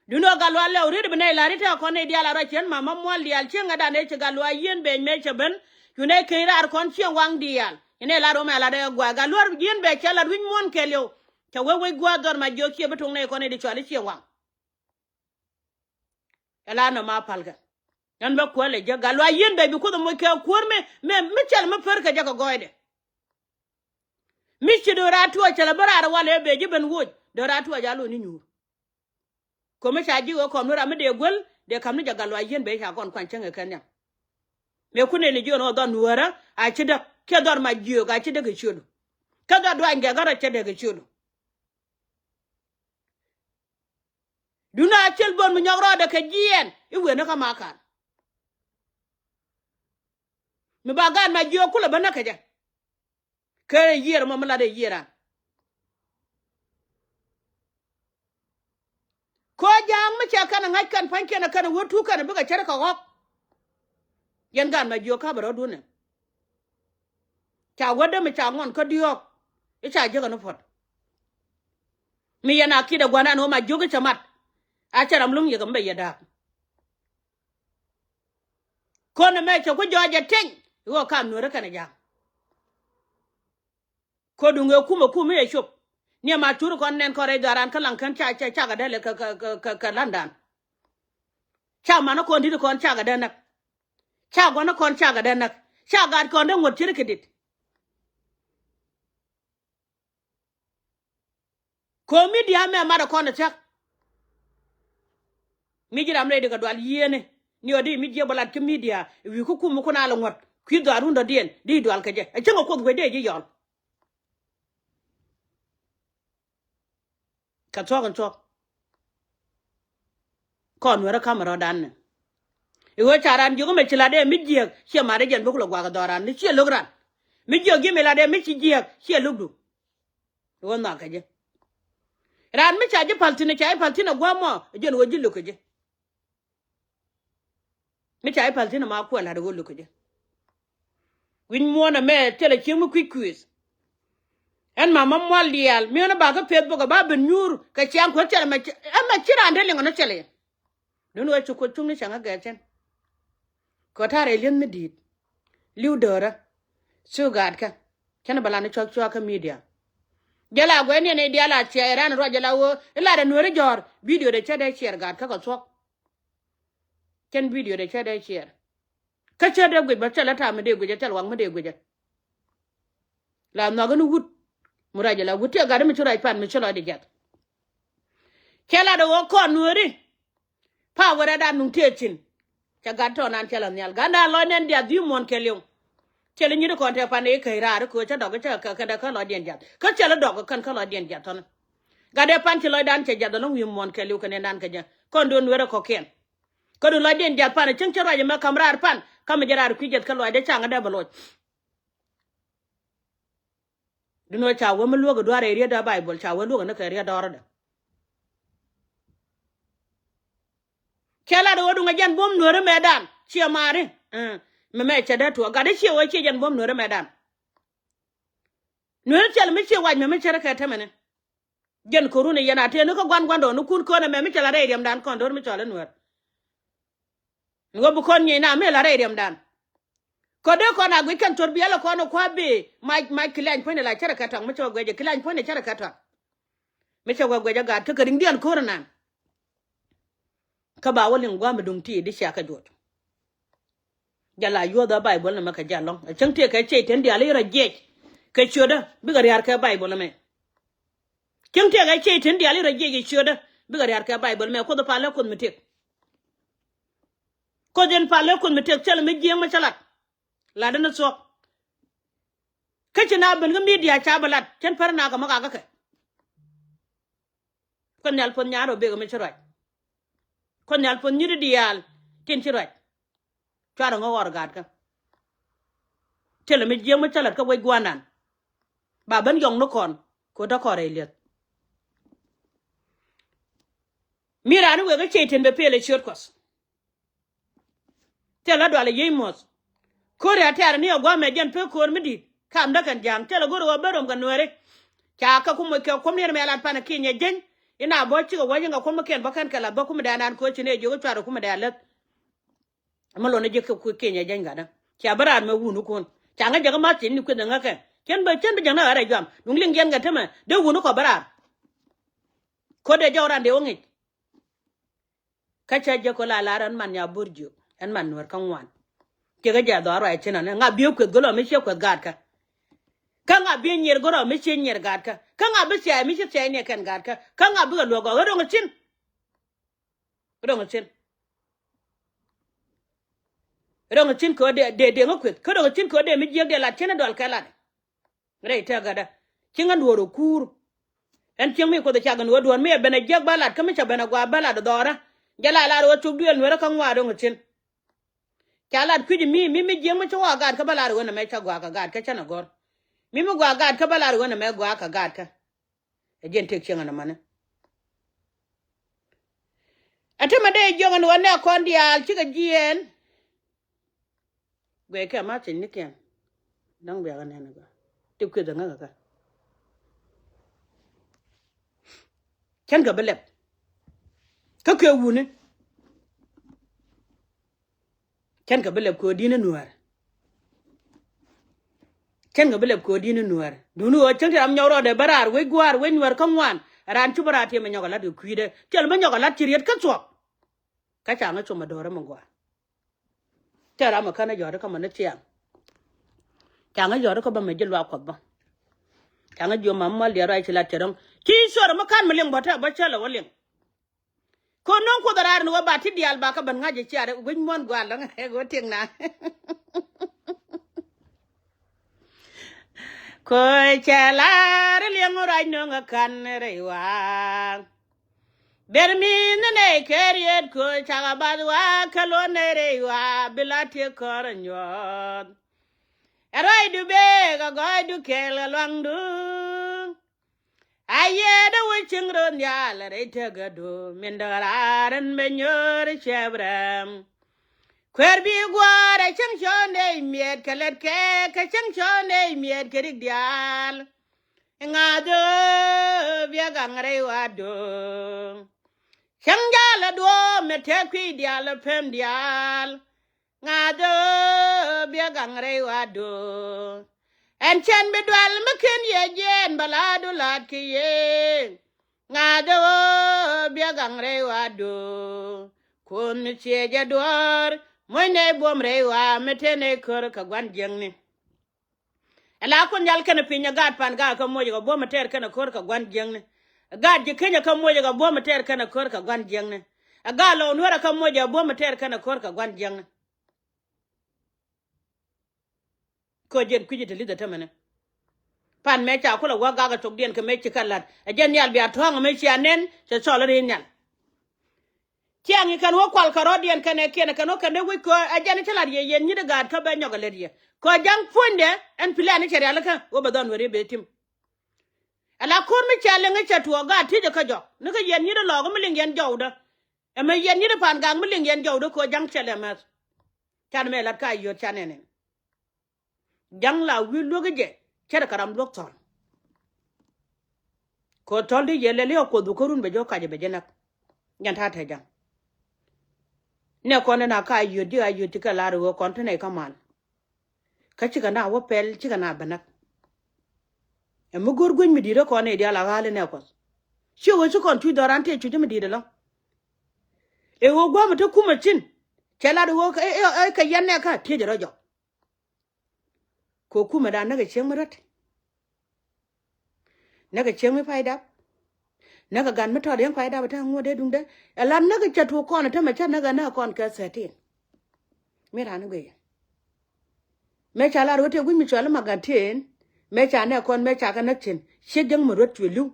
Duundɛ ɔ gat lual lɛw riet bi nɛy la̱r i̱ tɛk kɔn nɛy diaal a ruac cien mama mual diaal cieŋ ɛ dan ëë ci gat lual yieen bɛɛc mëë cɛ ben. Cu nɛy keny raar kɔn cieŋ waŋ diaal ci nɛy la̱r ɣöö mɛ la̱t ɛ gua̱a̱ gat lual yieen bɛɛc cɛ la̱t wi̱c muɔ̱ɔ̱n kɛɛliw. Cɛ wek wec gua̱a̱r dhɔr ma jiök ciɛ bi tuŋ nɛy kɔn nɛy di cual i̱ cieŋ waŋ. Ɛ la nɔm a pa̱lkɛ. Ɛn bä kuäl ɛ jek gat lual yieen bɛɛc bi kuoth ɛ moc kɛ kuäär mi mi mi cɛl mi pär kɛ jɛ kɛ gɔɔydɛ. Mi ci do̱raar tuɔɔc cɛ lɛ bä raar ɛ wal ëë bee ji̱ ben woc do̱raar tuɔɔc a lo̱c ni nyuur. Ko̱mi ca ji̱ ɣöö kɔm ni ram mi dee guäl dee ka̱m ni jɛ gat luaac yieen bee ca kɔn kuany cäŋ ɛ kɛn nhiam. Mëë kun ëë li jiön ɣöö dhɔr nuäärä a ci däk kiɛ dhɔr mac jiöök a ci däk ɛ ciötdu. Kä dhɔr duany gɛk ɣärä cɛ däk ɛ ciötdu. Duundɛ a cil bön mi nyɔk rɔɔdɛ kɛ jiɛɛn i̱ wen ni kä makar. Mi ba gaat mac jiöök kulɛ bä näk kɛ jɛ. Kɛ yiër mɔ mi lat ɛ yiër an. Kɔ ja̱a̱ŋ mi cɛ kɛn ɛ ŋa̱c kɛn pua̱nykiɛn ɛ kɛn ɛ wä tuk kɛn ɛ bikɛ cär kɛ ɣɔ̱k. Yɛn gaat mac jiök ka̱pɛ rɔ̱dun ɛ. Ca wädä mi ca ŋuɔn kä diɔ̱ɔ̱k i̱ ca jiäk ɛn i̱ puɔ̱t. Mi yɛn a ki̱t ɛ gua̱n ɛn ɣöö mac jiök i̱ cɛ mat. A cɛ ram luŋ yɛ kɛ mi bɛ yɛ da̱a̱k. Kɔn ɛmɛ cɛ ku jɔɔc ɛ teny i̱ ɣɔɔ kam nueeri kɛnɛ ja̱a̱ŋ. Kɔ duŋ ëë kumɛ kum i̱ ɛ cop. Ni ɛma tur kɔn nɛn kɔn rɛy dhɔaaran kä laŋ kɛn ca ca cakɛ dee lɛ kɛ kɛ kɛ kɛ la̱ndan. Ca man kɔn di̱t kɔn cakɛ dee näk. Ca gua̱n kɔn cakɛ dee näk. Ca gaat kɔn dee ŋuɔ̱t cir kɛ dit. Ko̱o̱m mi dia̱a̱ mɛ mat ɛ kɔn ɛ thia̱k. Mi ji̱ ram rɛy di kɛ dual yieenɛ ni ɔ di mi jiɛ bä lat kä midia ɛ wi̱i̱ kä kum mi kun a lɛ ŋuɔ̱t kui̱ dhuaar run dɔ̱diɛn di dual kɛ jɛ ɛ cäŋ ɛ kuoth wecdɛ ji̱ yɔl. Kɛ thuɔ̱k in thuɔ̱k. Kɔn nueerä ka̱mɛ rɔ̱dan ni. I̱ ɣöö ca ran jiök imɛ ci lat ɛ mi jiääk ciɛ mat ɛ jɛn bä kulɛ gua̱a̱k ɛ dhɔran ni ciɛ lo̱k ran. Mi jiök ji̱ mi lat ɛ mi ci jiääk ciɛ lo̱kdu. I̱ ɣöö nhɔakä jɛ. Ran mi ca ji̱ pa̱l thi̱n ɛ ca ji̱ pa̱l thi̱n ɛ gua̱a̱mɔ ɛ jɛn ɣöö ji̱ lo̱k kɛ jɛ. Mi ca ji̱ pa̱l thi̱n ɛ ma kuɛ la̱t ɛ ɣöö lo̱k kɛ jɛ. Wi̱c muɔ̱ɔ̱n ɛmɛ thilɛ cieŋ mi kui̱c kui̱th. Ɛn mama mual diaal mi ɣän ɛ ba kä peth bok ɛ ba ben nyuur kɛ ciaŋ kuäär thilɛ ɛmɛ ci raan te liŋ ɣän ɛ thilɛ yɛn. Duundɛ ɣöö ci kuoth cuŋni cäŋ ɛ gɛɛth cɛn. Kɛ ɣöö ta̱rɛ li̱eth mi di̱i̱t. Li̱w döörä. Cu gaatkä. Cä ni bɛ lan i̱ cuak cuak kä media. Jɛ la guɛc ni ɛn i̱ diaal a cia iran ruac jɛ la ɣöö i̱ lat ɛ Nuääri jɔ̱ɔ̱r. Video dee cä dee share gaatkä kɛ thuɔ̱k. Cɛn video dee cä dee share. Kä cä dee guic bä thilɛ ta̱a̱ mi dee guic ɛ, thil waŋ mi dee guic ɛ. La nhɔak in wut. Mi ruac ɛ la wut tiɛ gat mi ci ruac pan mi ci lɔcdɛ jiath. Cɛ lat ɛ ɣöö kɔn Nuääri. Power ɛ dan nuŋ tëë thi̱n. Cɛ gat tɔ̱ nan cɛ lɛ nhial. Gat dan lɔc nɛn diath dhi̱i̱ muɔ̱ɔ̱n kɛɛliw. Cɛ lɛ nyit kɔn tɛ pan i̱ käc raar i̱ köö cä dɔk cä kɛ kɛn dee kä lɔcdiɛn jiath. Kä cɛ lɛ dɔk kɛn kä lɔcdiɛn jiath tɔ̱nä. Gat dee pan ci lɔcdan cɛ jiath ɛlɔ̱ŋ wi̱i̱ muɔ̱ɔ̱n kɛɛliw kɛ nɛn dan kɛ jɛ. Kɔn do̱n Nuäärä kɔ̱kiɛn. Kä du lɔcdiɛn jiath pan cäŋ cä ruac ɛmɛ ka̱m raar pan kä mi jɛ raar kui̱ jiath kä lɔcdɛ ca̱ŋ dee bɛ loc. Duŋ ɣöö ca wä mi luäk ɛ duaar ɛ riet dɔ̱ Baibol ca wä luäk ɛ ni kɛ riet dɔ̱rä dɛ. Cɛ lat ɣöö duŋ ɛ jɛn buɔ̱m Nuääri mɛtdan ciɛ maari. Mɛ mɛ cɛ dee tuɔɔk gat i̱ ciɛ ɣöö ciɛ jɛn buɔ̱m Nuääri mɛtdan. Nuääri thil mi ciɛ wac mɛ mi cärä kɛ tämɛni. Jɛn ko̱run ɛ yɛn a tëë ni kä gua̱n gua̱ndɔɔŋnikun kön ɛmɛ mi cɛ la rɛy riɛmdan kɔn do̱r mi cɔl i̱ Nuäär. Ni ɣöö bi kɔn nyiec na mëë la rɛy riɛmdan. Kɔ dee kɔn a guic kɛn thor biɛl ɛ kɔn ɛ kua̱ bi mac mac kilany puɔ̱nydɛ la cärɛ kɛ tɔak mi cɛ wä guɛc ɛ kilany puɔ̱nydɛ cärɛ kɛ tɔak. Mi cɛ wä guɛc ɛ gaat kä kɛ riŋdiɛn ko̱r ɛnan. Kä ba wä liŋ gua̱a̱m mi duŋ ti di cia kɛ juɔt. Jɛ la yuɔth ɛ Baibol ni mɛ kɛ jɛ lɔŋ ɛ cäŋ tëë kɛ cɛy ten diaal i̱ rɔ jiɛc. Kɛ ciötdä bikɛ ria̱r kɛ Baibol ni mɛ. Cäŋ tëë kɛ cɛy ten diaal i̱ rɔ jiɛc kɛ ciötdä bikɛ ria̱r kɛ Baibol mɛ Kuoth ɛ pal ɛ Kuoth mi tëk. Kuoth in pal ɛ Kuoth mi tëk thil mi jiäŋ mi cä lat. Lat in thuɔ̱k. Kä ci na ben kä media ca bɛ lat cɛn pär na kɛ mi kakä kɛ. Kuoth Nhial puɔ̱th nyaar ɔ bek mi ci ruac. Kuoth Nhial puɔ̱th nyit diaal tin ci ruac. Cuarɛ ŋä ɣɔr gaatkä. Thilɛ mi jiäk mi cä lät kä wec gua̱a̱nan. Ba ben yɔŋ ni kɔn kɛ ɣöö te kɔn rɛy lieth. Mi raan i̱ wëë kä ciey tin bɛ pelɛ ciöt Kuɔth. Thilɛ dualɛ yiey muɔth. Ko̱ri a tɛ̈r ni ɛ gua̱a̱mɛ jɛn pek ko̱o̱r mi di̱i̱t. Kamdä kɛn ja̱a̱ŋ thilɛ go̱r ɣöö ben röm kɛ Nuääri. Ca kɛ kum kɛ kum ni ɛn mɛ lat pan ɛ kinyɛ jeny. Ina bä cikɛ wäc in kɛ kum kiɛn bä kɛn kɛ lath bä kumɛ dɛɛn an kööc ci ni ɛ jiök i̱ cuarɛ kumɛ dɛɛn läth. Ɛmɛ lon ni ji̱ kɛ kui̱ kinyɛ jeny gatdä. Cia bä raar mɛ wuni kun ca ŋäc jɛ kä math cin ni kueth ɛ ŋäkɛ. Cien bä cien bä jɛ ŋäk ɛ rɛy juam duŋ liŋ jiɛn kɛ temɛ dee wuni kɔ bä raar. Ko̱dɛ jɔw ran dee wä ŋic. Kä cä jɛ ko la lar ɛn man nya bur jiök ɛn man Nuäär kä ŋuan. Cɛ kä jɛ dhɔaar ruac cin ɛn ŋa biɛ kueth gölɔ mi ciɛ kueth gaatkä. Kä ŋa biɛ nyier gölɔ mi ciɛ nyier gaatkä. Kä ŋa bi thia̱a̱c mi ci thia̱a̱c ni ɛ kɛn gaatkä. Kä ŋa bikɛ luɔk gɔk ɛ ro̱ŋ cin. Ro̱ŋ cin. Ro̱ŋ cin kɛ ɣöö dee dee ŋä kueth kä ro̱ŋ cin kɛ ɣöö dee mi jiäk dee lat cin ɛ dual kɛ lat. Rɛy tɛk gatdä. Ci ŋä duɔ̱ɔ̱r ɛ kuur. Ɛn cieŋ mi Kuoth ɛ cak ɛn ɣöö duɔ̱ɔ̱r mi ɛ ben ɛ jiäk bä lat kä mi cɛ ben ɛ gua̱a̱ bä lat ɛ dhɔɔrä. Jɛ la lar ɣöö thuk duëël Nuäärä kä ŋuaar ro̱ŋ cin. Ca lat kui̱c mi mi mi jiäk mi ci wä a gaat kä bä lar ɣöö nɛ mɛ cä gua̱a̱k a gaat kä cä nɛ gɔ̱r. Mi mi gua̱a̱k a gaat kä bä lar ɣöö nɛ mɛ gua̱a̱k a gaat kä. Ɛ jiɛn tëk cieŋ ɛn ɛmɛni. Ɛ ti mɛ dee jiök ɛn ɣöö nɛ kɔn diaal cikɛ jiɛɛn. Guɛckɛ ma thiecnikiɛn. Däŋ biakä nɛn ɛ gɔaa ti kueth ɛ ŋäk ɛ kɛ. Cän kɛ bi lɛp. Kä kuɛ wuni. Cän kɛ bi lɛp köödi̱n i̱ Nuäär. Cän kɛ bi lɛp köödi̱n i̱ Nuäär. Duŋni ɣöö cäŋ ti ram nyɔk rɔɔdɛ bä raar wec gua̱a̱r wec Nuäär kä ŋuan. Raan cu bä raar tiɛm ɛ nyɔk ɛ lat kɛ kui̱dɛ. Thil bä nyɔk ɛ lat ci riet kä thuɔ̱k. Kä ca ŋä com ɛ do̱rä mi gɔaa. Thil ram ɛ känä jɔ̱ɔ̱ri kä mɛ ni thiaŋ. Ca ŋä jɔ̱ɔ̱ri kä bä mɛ ji̱ luaak Kuɔth bä. Ca ŋä ji̱ ɣöö mam mal diaal ruac ci lat cɛ dɔ̱ŋ. Ci cuɔr mi ka̱n mi liŋ bä tɛ bä cä lɛ wä liŋ. Kɛ ɣöö no̱o̱ŋ Kuoth ɛ raar ni wä ba ti diaal ba kä ben ŋa̱c ɛ ciaar wi̱c muɔ̱ɔ̱n gua̱a̱l lɔ̱ŋ ɛ ɣöö tiɛŋ na. Ko̱ cɛ lar liɛŋ ruac no̱o̱ŋ ɛ ka̱n rɛy wa̱a̱. Ber mi ni nɛy kɛ riet ko̱ cakɛ bath wa̱a̱ kä luɔ̱n nɛy rɛy wa̱a̱ bi la tiek kɔr ɛ nyuɔ̱th. Ɛ ruacdu bek ɛ gɔɔydu kɛɛl ɛ luaŋdu. A yiëëdä wä cieŋ röth nhial rɛy tekɛ do̱ min däk raar ɛn bɛ nyöör cɛp rɛm. Kueer bi gua̱a̱r ɛ cäŋ cɔɔn dee miɛɛt kɛ lɛt kɛ kɛ cäŋ cɔɔn dee miɛɛt kɛ rik diaal. Ŋa̱th ɣöö biɛ gaŋ rɛy wa̱a̱ do̱. Cäŋ jaal ɛ duɔ̱ɔ̱p mɛ tɛk kui̱ diaal ɛ pem diaal. Ŋa̱th ɣöö Gaŋ rɛy wa do̱. Ɛn cɛn bi dual mi ken yɛ jiɛn bɛ la du lat ki yee. Ŋa̱th ɣöö biɛ gaŋ rɛy wa do̱. Kun mi ciɛ jɛ duɔ̱ɔ̱r muɔ̱c nɛ buɔ̱m rɛy wa mi te nɛ kör kɛ gua̱n jiäkni. Ɛ la kun nhial kɛnɛ piny ɛ gaat pan gaat kä muɔc ɛ kɛ buɔ̱m ɛ tɛɛr kɛnɛ kör kɛ gua̱n jiäkni. Ɛ gaat ji̱ Kenya kä muɔc ɛ kɛ buɔ̱m ɛ tɛɛr kɛnɛ kör kɛ gua̱n jiäkni. Ɛ gaat lɔ nuɔ̱rɛ kä muɔc ɛ buɔ̱m ɛ tɛɛr kɛnɛ kör kɛ gua̱n jiäkni. Kɛ jɛn kui̱c ɛ te li̱th ɛ tämɛnɛ. Pan mɛ ca kulɛ wä gak ɛ thokdiɛn kɛ mɛ ci kɛ la̱t ɛ jɛn nhial bia tɔ̱a̱ŋ ɛ mɛ cia nɛn cɛ cɔl ɛ ri nhial. Ciaŋ i̱ kɛn wä kual kɛ rɔ̱diɛn kɛnɛ kiɛn kɛn wä kɛn dee wec kɛ ɛ jɛn i̱ ci lat yɛ yɛn nyi̱t i̱ gaat kä bɛ nyɔk ɛ lät yɛ kɛ ja̱ŋ puɔ̱nydɛ. Ɛn pi̱lɛn i̱ cɛ rialikä wä bɛ dhɔn weri bɛ tim. Ɛ la ko̱r mi cɛ liŋ i̱ cɛ tuɔɔk gaat ti̱cɛ kä jɔk ni kä yɛn nyi̱t i̱ lɔɔk mi liŋ yɛn jɔwdä. Ɛmɛ yɛn nyi̱t i̱ pan gak mi liŋ yɛn jɔwdä kɛ ja̱ŋ cɛ lɛ mɛth. Can mɛ lat ka yio̱t can ɛn ɛn. Ja̱ŋ la wi̱i̱ luäk i̱ jɛ cɛ rɛ kɛ ram luäk thɔl. Kɛ thɔl di yɛ lɛl i̱ ɛ kuoth bi kä run bɛ jɛ ɣä kacɛ bɛ jɛ näk. Yɛn ta̱a̱ te ja̱ŋ. Nɛ kɔn ɛn a ka yio̱t ji̱ a yio̱t ci kɛ la̱r i̱ ɣöö kɔn te nɛy kä mal. Kä cikɛ na wä pɛl cikɛ na bɛ näk. Ɛ mi go̱r gueny mi di̱i̱t ɛ kɔn nɛy diaal a ɣa̱l inɛ kuɔth. Ci ɣöö ci kɔn cuc dhɔran tëë cuc mi di̱i̱t ɛlɔ̱ŋ. Ɛ ɣöö gua̱a̱m ɛ te kumɛ thi̱n cɛ lat ɣöö ɛ kɛ yɛn nɛ kä tiecɛ rɔ jɔk. Kɛ kumɛ dan näkɛ cieŋ mi rät. Näkɛ cieŋ mi pay dap. Näkɛ gan mi tɔt yɛn pay dap ɛ te ŋuɔ̱t dee duŋdɛ. Ɛ lat näkɛ cɛ tuɔɔk kɔn ɛ te mɛ cä näkɛ näkɛ kɔn kɛ thirteen. Mi raan i̱ guiyɛ. Mëë ca lar wä tëë gui̱c mi cuali magatin. Mëë ca nɛ kɔn mëë ca kɛ näk cin ciek jäŋ mi ruet cuɛ li̱w.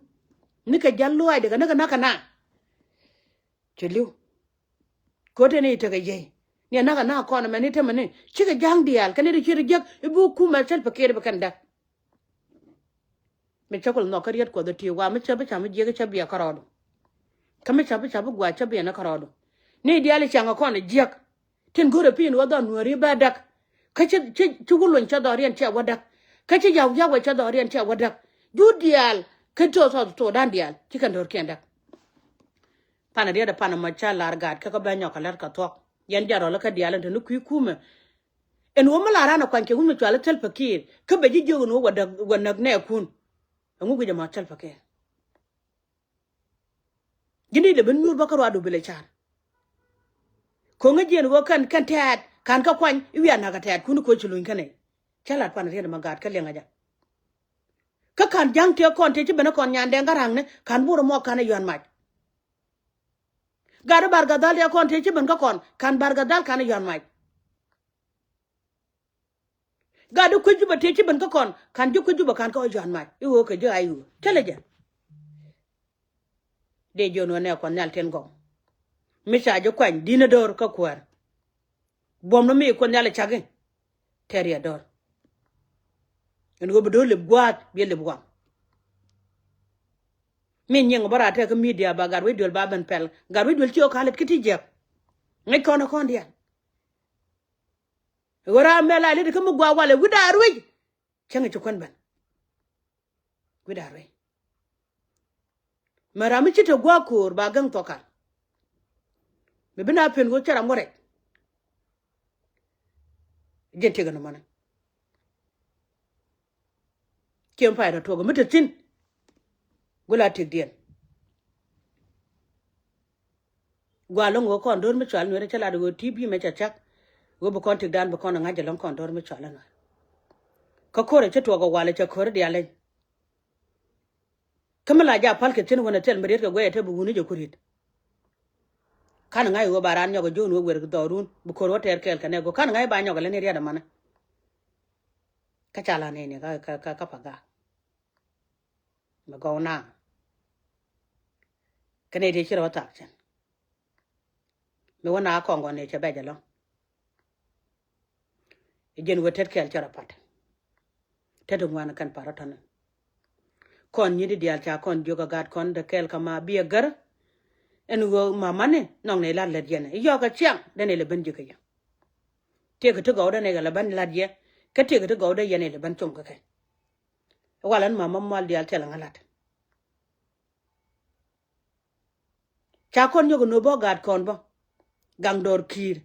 Ni kɛ jäl luaac dee kɛ näk kɛ näk kɛ na. Cuɛ li̱w. Ko̱ tëë ni tekɛ yiey ni ɛ näk kɛ näk kɔn mɛn ni te mɛn ni cikɛ ja̱ŋ diaal kɛ ni ti ciet jiäk i̱ bi wä kumɛ thil pɛ kiɛt i̱ bi kɛn däk. Mi cä kul nhɔk kä riet kuɔth ɛ ti wa mi cä bi cam mi jiäk cä biɛ kärɔɔdu. Kä mi cä bi cam bi gua̱a̱c cä biɛ ni kärɔɔdu. Ni diaal i̱ ciaŋ ɛ kɔn ɛ jiäk. Tin go̱rɛ pi̱i̱n wä dhɔn nuääri bä däk. Kä ci ci ci wä luny cä dhɔriɛn cɛ wä däk. Kä ci yaw yaw wä cä dhɔriɛn cɛ wä däk. Jut diaal kä thok thok thokdan diaal ci kɛn do̱rkiɛn däk. Pan riet ɛ pan ɛmɔ ca lar gaat kä kä bɛ nyɔk kɛ lät kɛ thuɔ̱k. Yɛn jɛ rɔl kä diaal ɛn te ni kui̱ kumɛ. Ɛn ɣöö mi la raan ɛ kuany kɛ wi̱c mi cual i̱ thil pɛ kiir kä bɛ ji̱ jiök ɛn ɣöö wä näk nɛɛkun. Ɛŋu guic ɛmɔ thil pɛ kiir. Ji̱n i̱ lɛ ben nyuur bä kä ruaadu bi lɛ car. Ko̱ŋä jiɛn ɣöö kɛn kɛn tɛɛt ka̱n kä kuany i̱ wiaa na̱k ɛ tɛɛtkun i̱ ko̱ ci luny kä nɛy. Cä lat pan riet ɛmɔ gaat kä liɛŋä jɛ. Kä ka̱n ja̱ŋ tëë kɔn tëë ci ben ɛ kɔn nyandɛ ŋa̱ra̱ŋni ka̱n burɛ mɔ ka̱n ɛ yuan mac. Gat i̱ bar gadhal tëë kɔn tëë ci ben kä kɔn ka̱n bar gadhal ka̱n ɛ yuan mac. Gat i̱ kui̱ jupɛ tëë ci ben kä kɔn ka̱n ji̱ kui̱ jupɛ ka̱n kä ɛ yuan mac i̱ ɣöö kɛ ji̱ a i̱ ɣöö thilɛ jɛ. Dee jiön ɣän ɛ kuɔth nhial tin gɔw. Mi ca ji̱ kuany di̱n ɛ do̱r kä kuäär. Buɔ̱m ni mi kuɔth nhial ɛ cak i̱ tɛr yɛ do̱r. Ɛn ɣöö bi do̱r lip gua̱a̱th biɛ lip waŋ. Mi nyiŋ bä raat tɛk kä midia ba gat wec duel ba ben pɛl gat wec duel ci ɣä ka̱l lät kä ti jiäk. Ŋäc kɔn ɛ kɔn diaal. Ɣöö raam mɛ la lät kä mi gua̱a̱ walɛ wi̱cda ruec. Cäŋ ɛ ci kuän ben. Wi̱cda ruec. Mɛ ram mi ci te gua̱a̱ ko̱o̱r ba gäŋ thɔk kal. Mi bi na pen ɣöö cä ram wä rɛc. Ji̱n tiek ɛn mɔnɛ. Ciɛ mi pay rɔ tuɔk mi te thi̱n. Gula tiekdiɛn. Gua lo̱ŋ ɣöö kɔn do̱r mi cual nueerä cä lat ɣöö ti bi mɛ cɛ cak. Ɣöö bi kɔn tiekdan bi kɔn ɛ ŋa̱c ɛlɔ̱ŋ kɔn do̱r mi cual ɛ nueer. Kä ko̱rɛ cä tuɔk ɛ walɛ cɛ ko̱rä diaal leny. Kä mi la ja pal kɛ thi̱n wänɛ thil mi riet kɛ guɛy ɛ te bi wuni jɛ ku riet. Kan ŋa̱c ɣöö ba raan nyɔk ɛ jo̱o̱n ɣöö wer kɛ dhɔrun bi ko̱r wä tɛɛr kɛɛl kɛ nɛ go̱ kan ŋa̱c ba nyɔk ɛ lɛ ni riet ɛmɛnɛ. Kä ca la nɛy ni kä kä kä kä pa gaak. Mi gɔw na. Kä nɛy ti ci rɔ thak cɛn. Mi wä na kɔŋ gɔn ni cɛ bɛc ɛlɔ̱ŋ. Ɛ jiɛn wä tet kɛɛl cɛ rɔ pat. Tet ŋuan kɛn pat rɔ tɔ̱nɛ. Kɔn nyi̱t i̱ diaal ca kɔn jiök ɛ gat kɔn dee kɛɛl kä ma biɛ gär. Ɛn ɣöö mamani nɔŋ ni lat lät yɛn i̱ yɔɔk ɛ ciaŋ den ilɛ ben ji̱ kä yɛ. Tiek kä ti gɔw den ilɛ ben lat yɛ. Kä tiek kä ti gɔw den yɛn ilɛ ben com kä kɛ. Walɛ ni mama mual diaal thilɛ ŋä lat. Ca kɔn nyɔk ɛ nöp bä gaat kɔn bä. Gaŋ dɔɔr ki̱i̱r.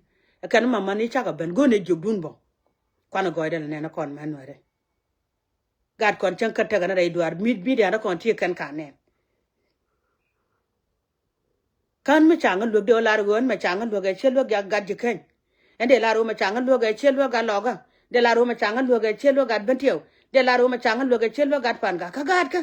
Ɛ kɛn mamani cakɛ ben go̱o̱n ɛ jiökdun bä. Kuan gɔɔydɛ lɛ nɛn kɔn mɛ nuɛri. Gat kɔn cäŋ kä tekɛ ni rɛy duaar mi̱t mi̱t yan kɔn ti kɛn ka nɛn. Kän mi ca ŋä luäk dee lar ɣöö ɛn mɛ ca ŋä luäk ɛ ciɛ luäk gat ji̱ keny. Ɛn dee lar ɣöö mɛ ca ŋä luäk ɛ ciɛ luäk gat lɔkä. Dee lar ɣöö mɛ ca ŋä luäk ɛ ciɛ luäk gat ben tiɛw. Dee lar ɣöö mɛ ca ŋä luäk ɛ ciɛ luäk gat pan ka kä gat kä.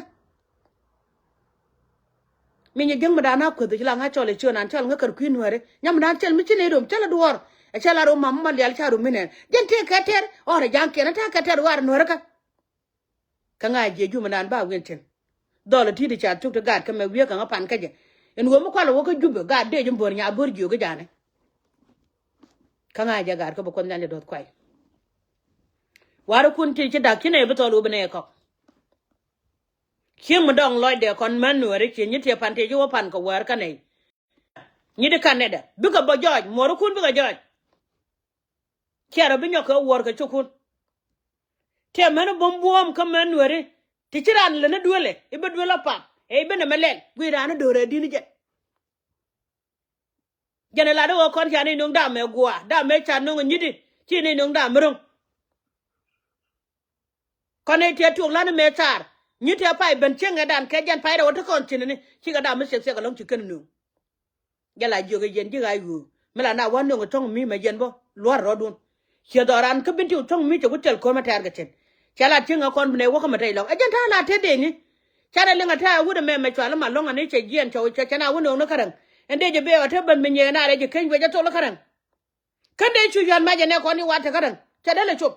Mi nyi jiäŋ mi daan a kueth ci la ŋa cɔl i̱ ciö nan cɔl ŋä kär kui̱ nuääri nyam mi daan cɛl mi ci nɛy rom cɛl a duɔɔr. Ɛ cɛl a rom mam ma lial ca rom mi nɛn jɛn tëë kɛ tɛr ɣɔr ɛ ja̱a̱ŋ kiɛn ɛ ta̱a̱ kɛ tɛr ɣɔr ɛ nuääri kä. Kä ŋa̱c jiɛ jumɛ naan ba wi̱n cin. Dhɔl ɛ ti̱i̱t ca thuk ti gaat kä mɛ wiee kä ŋä pan kä jɛ. In ɣöö mi kual ɛ wä kä Jubɛ gaat dee ji̱ bo̱r nya bo̱r jiök kä ja̱a̱ni. Kä ŋa̱c jɛ gaat kä bi Kuoth Nhial jɛ duɔth kuay. Warikun ti ci da̱k ci nɛy bi thɔl ɣöö bi nɛy kɔk. Cieŋ mi dɔŋ lɔcdɛ kɔn män nuääri ci nyi tiɛ pan ti ci wä pan kɛ wäär kä nɛy. Nyi di kan nɛdɛ bikɛ bä jɔɔc muɔrikun bikɛ jɔɔc. Ciɛ rɔ bi nyɔk kɛ wuɔr kɛ cukun. Tiɛ mɛn buɔ̱m buɔ̱ɔ̱m kä mɛn nuɛri ti ci raan lɛ ni duelɛ i̱ bi duelɛ pam ɛ i̱ bi nɛmɛ lɛl guiy raan ni do̱rɛ di̱n jɛ. Jɛn ɛ lat i̱ ɣöö kɔn ca ni no̱ŋ dam ɛ gua̱a̱ dam ɛ ca no̱ŋ ɛ nyiti ci ni no̱ŋ dam mi ro̱ŋ. Kɔn nɛy tiɛ tuɔɔk la̱t ni mëë thaar nyi tiɛ pay ben cieŋ ɛ dan kɛ jɛn pay rɛw ɛ te kɔn cin ni cikɛ dam mi thiɛk thiɛk ɛlɔ̱ŋ ci kɛn nööŋ. Jɛ la jiök ɛ yɛn ji̱ ɣa̱c ɣöö mi la na wä nööŋ ɛ thɔ̱ŋ mi mɛ yɛn bä lua̱r rɔɔdun. Ciɛ dhɔran kä bin ti thɔ̱ŋ mi cɛ ku thil ko̱mɛ tɛɛr kɛ cin. Cɛ la cieŋ ɛ kɔn bi nɛy wä kä mɛ tɛc lɔ̱ŋ ɛ jɛn ta̱a̱ la te deni. Canɛ liŋ ɛ ta̱a̱ wut ɛmɛ mɛ cual ma lɔ̱ŋ ani cɛ jiɛn cɛ cɛ na wä nööŋ ni käräŋ. Ɛn dee jɛ bee ɛ te ben mi nyɛɛ na rɛc jɛ keny wec ɛ thol käräŋ. Kän dee cu yɔ̱a̱n mac ɛ nɛ kɔn i̱ wat te käräŋ cɛ dee lɛ cop.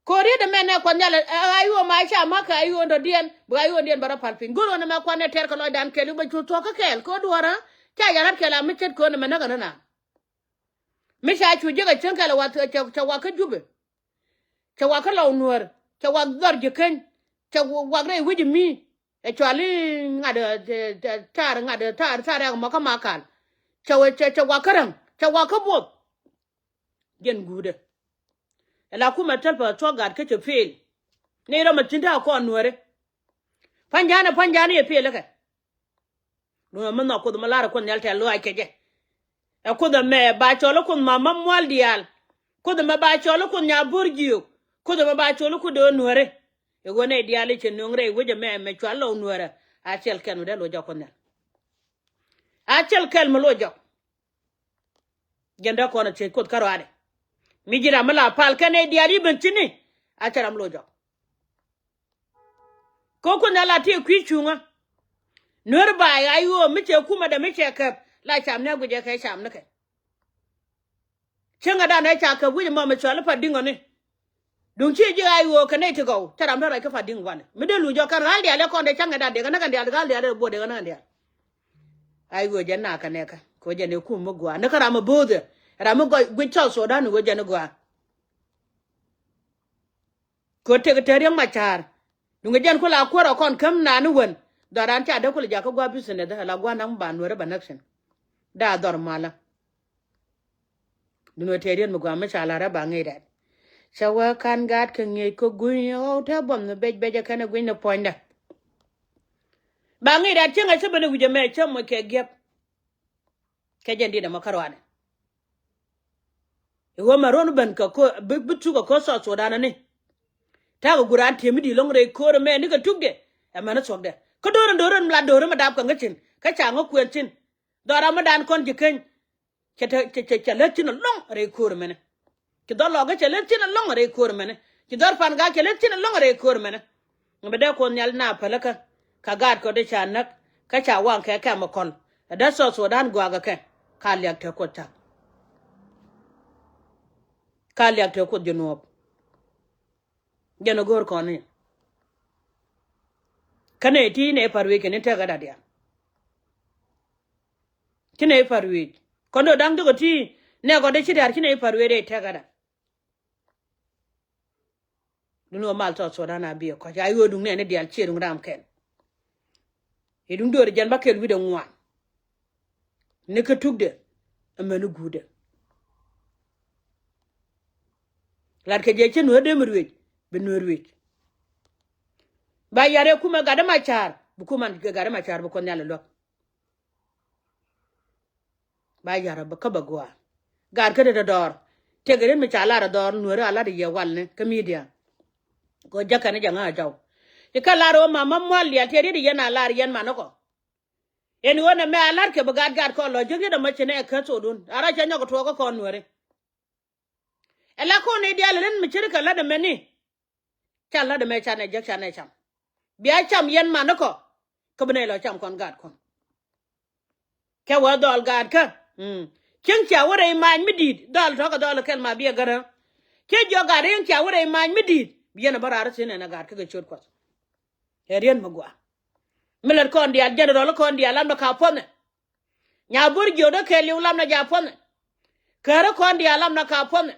Ko̱riet ɛmɛ nɛ Kuɔth Nhial ɛ ɣa̱c ɣöö ma ca ma̱k kɛ ɣa̱c ɣöö dɔ̱diɛn bi ɣa̱c ɣöö diɛn bä rɔ pal piny go̱r ɣöö nɛ mɛ kuan nɛ tɛr kɛ lɔcdan kɛɛl i̱ bɛ cu thuɔ̱k kä kɛɛl kɛ ɣöö duɔ̱ɔ̱rä. Ca yɛn rat kɛɛl a mi ce̱tkɛ ɣöö nɛ mɛ näk ɛ ni na. Mi ca cu jiäk ɛ cäŋ kɛl ɛ wa cɛ wa kä Jubɛ. Cɛ wa kä Lɔw Nuäär cɛ wa dhɔr ji̱ keny. Cɛ wa rɛy wec mi ɛ cual i̱ ŋa̱t ɛ taar ŋa̱t ɛ taar taar ɛ mɔ kä Makal. Cɛ wa cɛ cɛ wa kä Räŋ cɛ wa kä Buɔth. Jɛn guutdɛ ɛ la kumɛ täl pa thuɔ̱k gat kä cɛ peel. Ni rɔmɛ thi̱n ta̱a̱ kɔn Nuääri. Pa̱nyja̱a̱n ɛ pa̱nyja̱a̱n i̱ ɛ peel ikɛ. Duundɛ mi nhɔk Kuoth mi lar ɛ Kuoth Nhial tɛ̈th lɔaac kɛ jɛ. Ɛ Kuoth ɛmɛ ba cɔl ɛ Kuoth ma ma mual diaal. Kuoth ɛmɛ ba cɔl ɛ Kuoth nya bo̱r jiök. Kuoth ɛmɛ ba cɔl ɛ Kuoth dee nuääri. Ɛ ɣöö nɛy diaal i̱ cɛ nöŋ rɛy wec ɛmɛ mɛ cual Lɔw Nuäärä. A cɛl kɛn mi dee loc jɔk Kuoth Nhial. A cɛl kɛl mi loc jɔk. Jɛn dee kɔn a thiec Kuoth kärɔaadɛ. Mi ji̱ ram mi la pal kɛn nɛy diaal i̱ ben thi̱n ni. A cɛ ram loc jɔk. Kä Kuoth Nhial la tëë kui̱ cuŋä. Nuäär ba̱a̱y ɣa̱c ɣöö mi cɛ kumɛ dɛ mi cɛ käp la cam ni a guic ɛ kɛ cam ni kɛ. Cäŋɛ dan ɛ ca käp wi̱c ɛmɔ mi cɔal i̱ Padiŋ ɔni. Duŋ ci ji̱ ɣa̱c ɣöö kɛ nɛy ti gɔw cä ram te ruac kä Padiŋ wanɛ mi dee luc jɔk kɛn ɣa̱l diaal ɛ kɔn dee ca̱ŋɛ dan dee kɛ näk kɛn diaal ɣa̱l diaal ɛ buɔt dee kɛ näk kɛn diaal. Ɣa̱c ɣöö jɛn na kɛ nɛɛkä kɛ ɣöö jɛn ɛ kum mi gua̱a̱ ni kä ram mi bo̱o̱thɛ ram mi gɔc guic South Sudan ɣöö jɛn i̱ gua̱a̱. Kɛ ɣöö tëk tɛ̈r Riek Macar. Duŋ ɛ jɛn ku la kuäär ɛ kɔn käm naan i̱ wän. Dhɔran ca dee ku la jakä gua̱a̱ business ala gua̱a̱ naŋ ba nuäärä ba näk thi̱n. Daa dhɔr malä. Duŋ ɛ tëë riet mi gua̱a̱ mi ca la̱rä ba ŋi̱i̱c rɛ̈t. Cä wee ka̱n gaat kɛ ŋi̱i̱c kɛ gui̱ny ɣɔw te buɔm ni bec bec ɛ kɛn ɛ gui̱ny ni puɔ̱nydä. Ba ŋi̱i̱c rɛ̈t cieŋ ɛ cä ben ɛ wi̱c ɛmɛ cä moc kɛ giɛp. Kɛ jɛn dit ɛmɔ kärɔanɛ. I̱ ɣöö mɛ ruɔ̱n ben kɛ ko̱ bi, bi thuk kɛ ko̱ South Sudan ni. Ta̱a̱ kɛ guran ti̱em i̱ di̱i̱t lɔ̱ŋ rɛy ko̱r ɛmɛ ni kɛ tukdɛ. Ɛmɛn i̱ thuɔ̱kdɛ kä do̱r in do̱r in mi la do̱r in mi dap kɛ ŋäc thi̱n kä ca ŋä kuɛn thi̱n. Dhɔra mi dan kɔn ji̱ keny. Cɛ te cɛ cɛ cɛ lät thi̱n ɛlɔ̱ŋ rɛy ko̱r ɛmɛnɛ. Ci dhɔr lɔkä cɛ lät thi̱n ɛlɔ̱ŋ rɛy ko̱r ɛmɛnɛ. Ci dhɔr pan gak cɛ lät thi̱n ɛlɔ̱ŋ rɛy ko̱r ɛmɛnɛ. Ŋä bi dee Kuoth Nhial na päläkä. Kä gaat kɔ dee ca näk kä ca waŋ kɛ kɛm ɛ kɔl. Ɛ dee South Sudan guakä kɛ. Ka liak te Kuoth cak. Ka liak te Kuoth ji̱ nuɔɔp. Jɛn ɛ go̱o̱r kɔn ni. Kä nɛ ti nɛ pa̱r wi̱i̱ kɛn in tekɛ dat diaal. Ci nɛ pa̱r wi̱i̱ kɔn do̱ da̱ŋ jɔkɛ ti nɛ kɔn dee ci diaal ci nɛ pa̱r wi̱i̱ dee tekɛ dat. Duni wä mal tɔt Sudan a bi ɛ kɔc a yo̱o̱ duŋ nɛɛni diaal ciɛ duŋ ram kɛn. I̱ duŋ do̱r jɛn ba kɛl wi̱cdɛ ŋuan. Ni kä tukdɛ. Ɛmɛn i̱ guutdɛ. Lat kɛ jɛ ci nueer dee mi ruëc bi nueer ruëc. Ba yar ɛ kumɛ gat ɛ Macar bi kumɛ gat ɛ Macar bi Kuoth Nhial ɛ luäk. Ba yar ɛ bä kä bɛ gua̱a̱. Gaat kä dee dɔ̱dɔɔr Tëëkɛ riet mi ca lar ɛ dhɔr nueeri a lat ɛ yɛ walni kä media. Kɛ ɣöö jäkɛn ni jɛ ŋa̱ a jaw. Ci kɛ lar ɣöö mama mual diaal tëë riet ɛ yɛn a lar yɛn man ni kɔ. Ɛn ɣöö nɛmɛ a lar kɛ bi gat gat kɔn lɔ ji̱ riet ɛmɔ ci nɛ ɛ kä thokdun a rɔ cɛ nyɔk ɛ tuɔɔk kä kɔn nueeri. Ɛ la kɔn i̱ diaal ɛ len mi ce̱tkɛ lat ɛmɛni. Can lat ɛmɛ canɛ jek canɛ cam. Bia cam yɛn man ni kɔ. Kä bi nɛy lɔ cam kɔn gaat kɔn. Kɛ wä dhɔl gaat kä. Mm. Cieŋ cia wä rɛy mac mi di̱i̱t dhɔl tɔ̱kä dhɔl kɛl ma biɛ gärä. Ciɛ jɔk gaat rieŋ cia wä rɛy mac mi di̱i̱t bi yɛn a bä raar thi̱n ɛn a gaat kä kɛ ciöt Kuɔth. Ɛ riet mi gɔaa. Mi lät kɔn diaal general kɔn diaal lamdɔ ka puɔ̱nɛ. Nya bo̱r jiökdä kɛɛliw lamdɔ ja puɔ̱nɛ. Käärä kɔn diaal lamdɔ ka puɔ̱nɛ.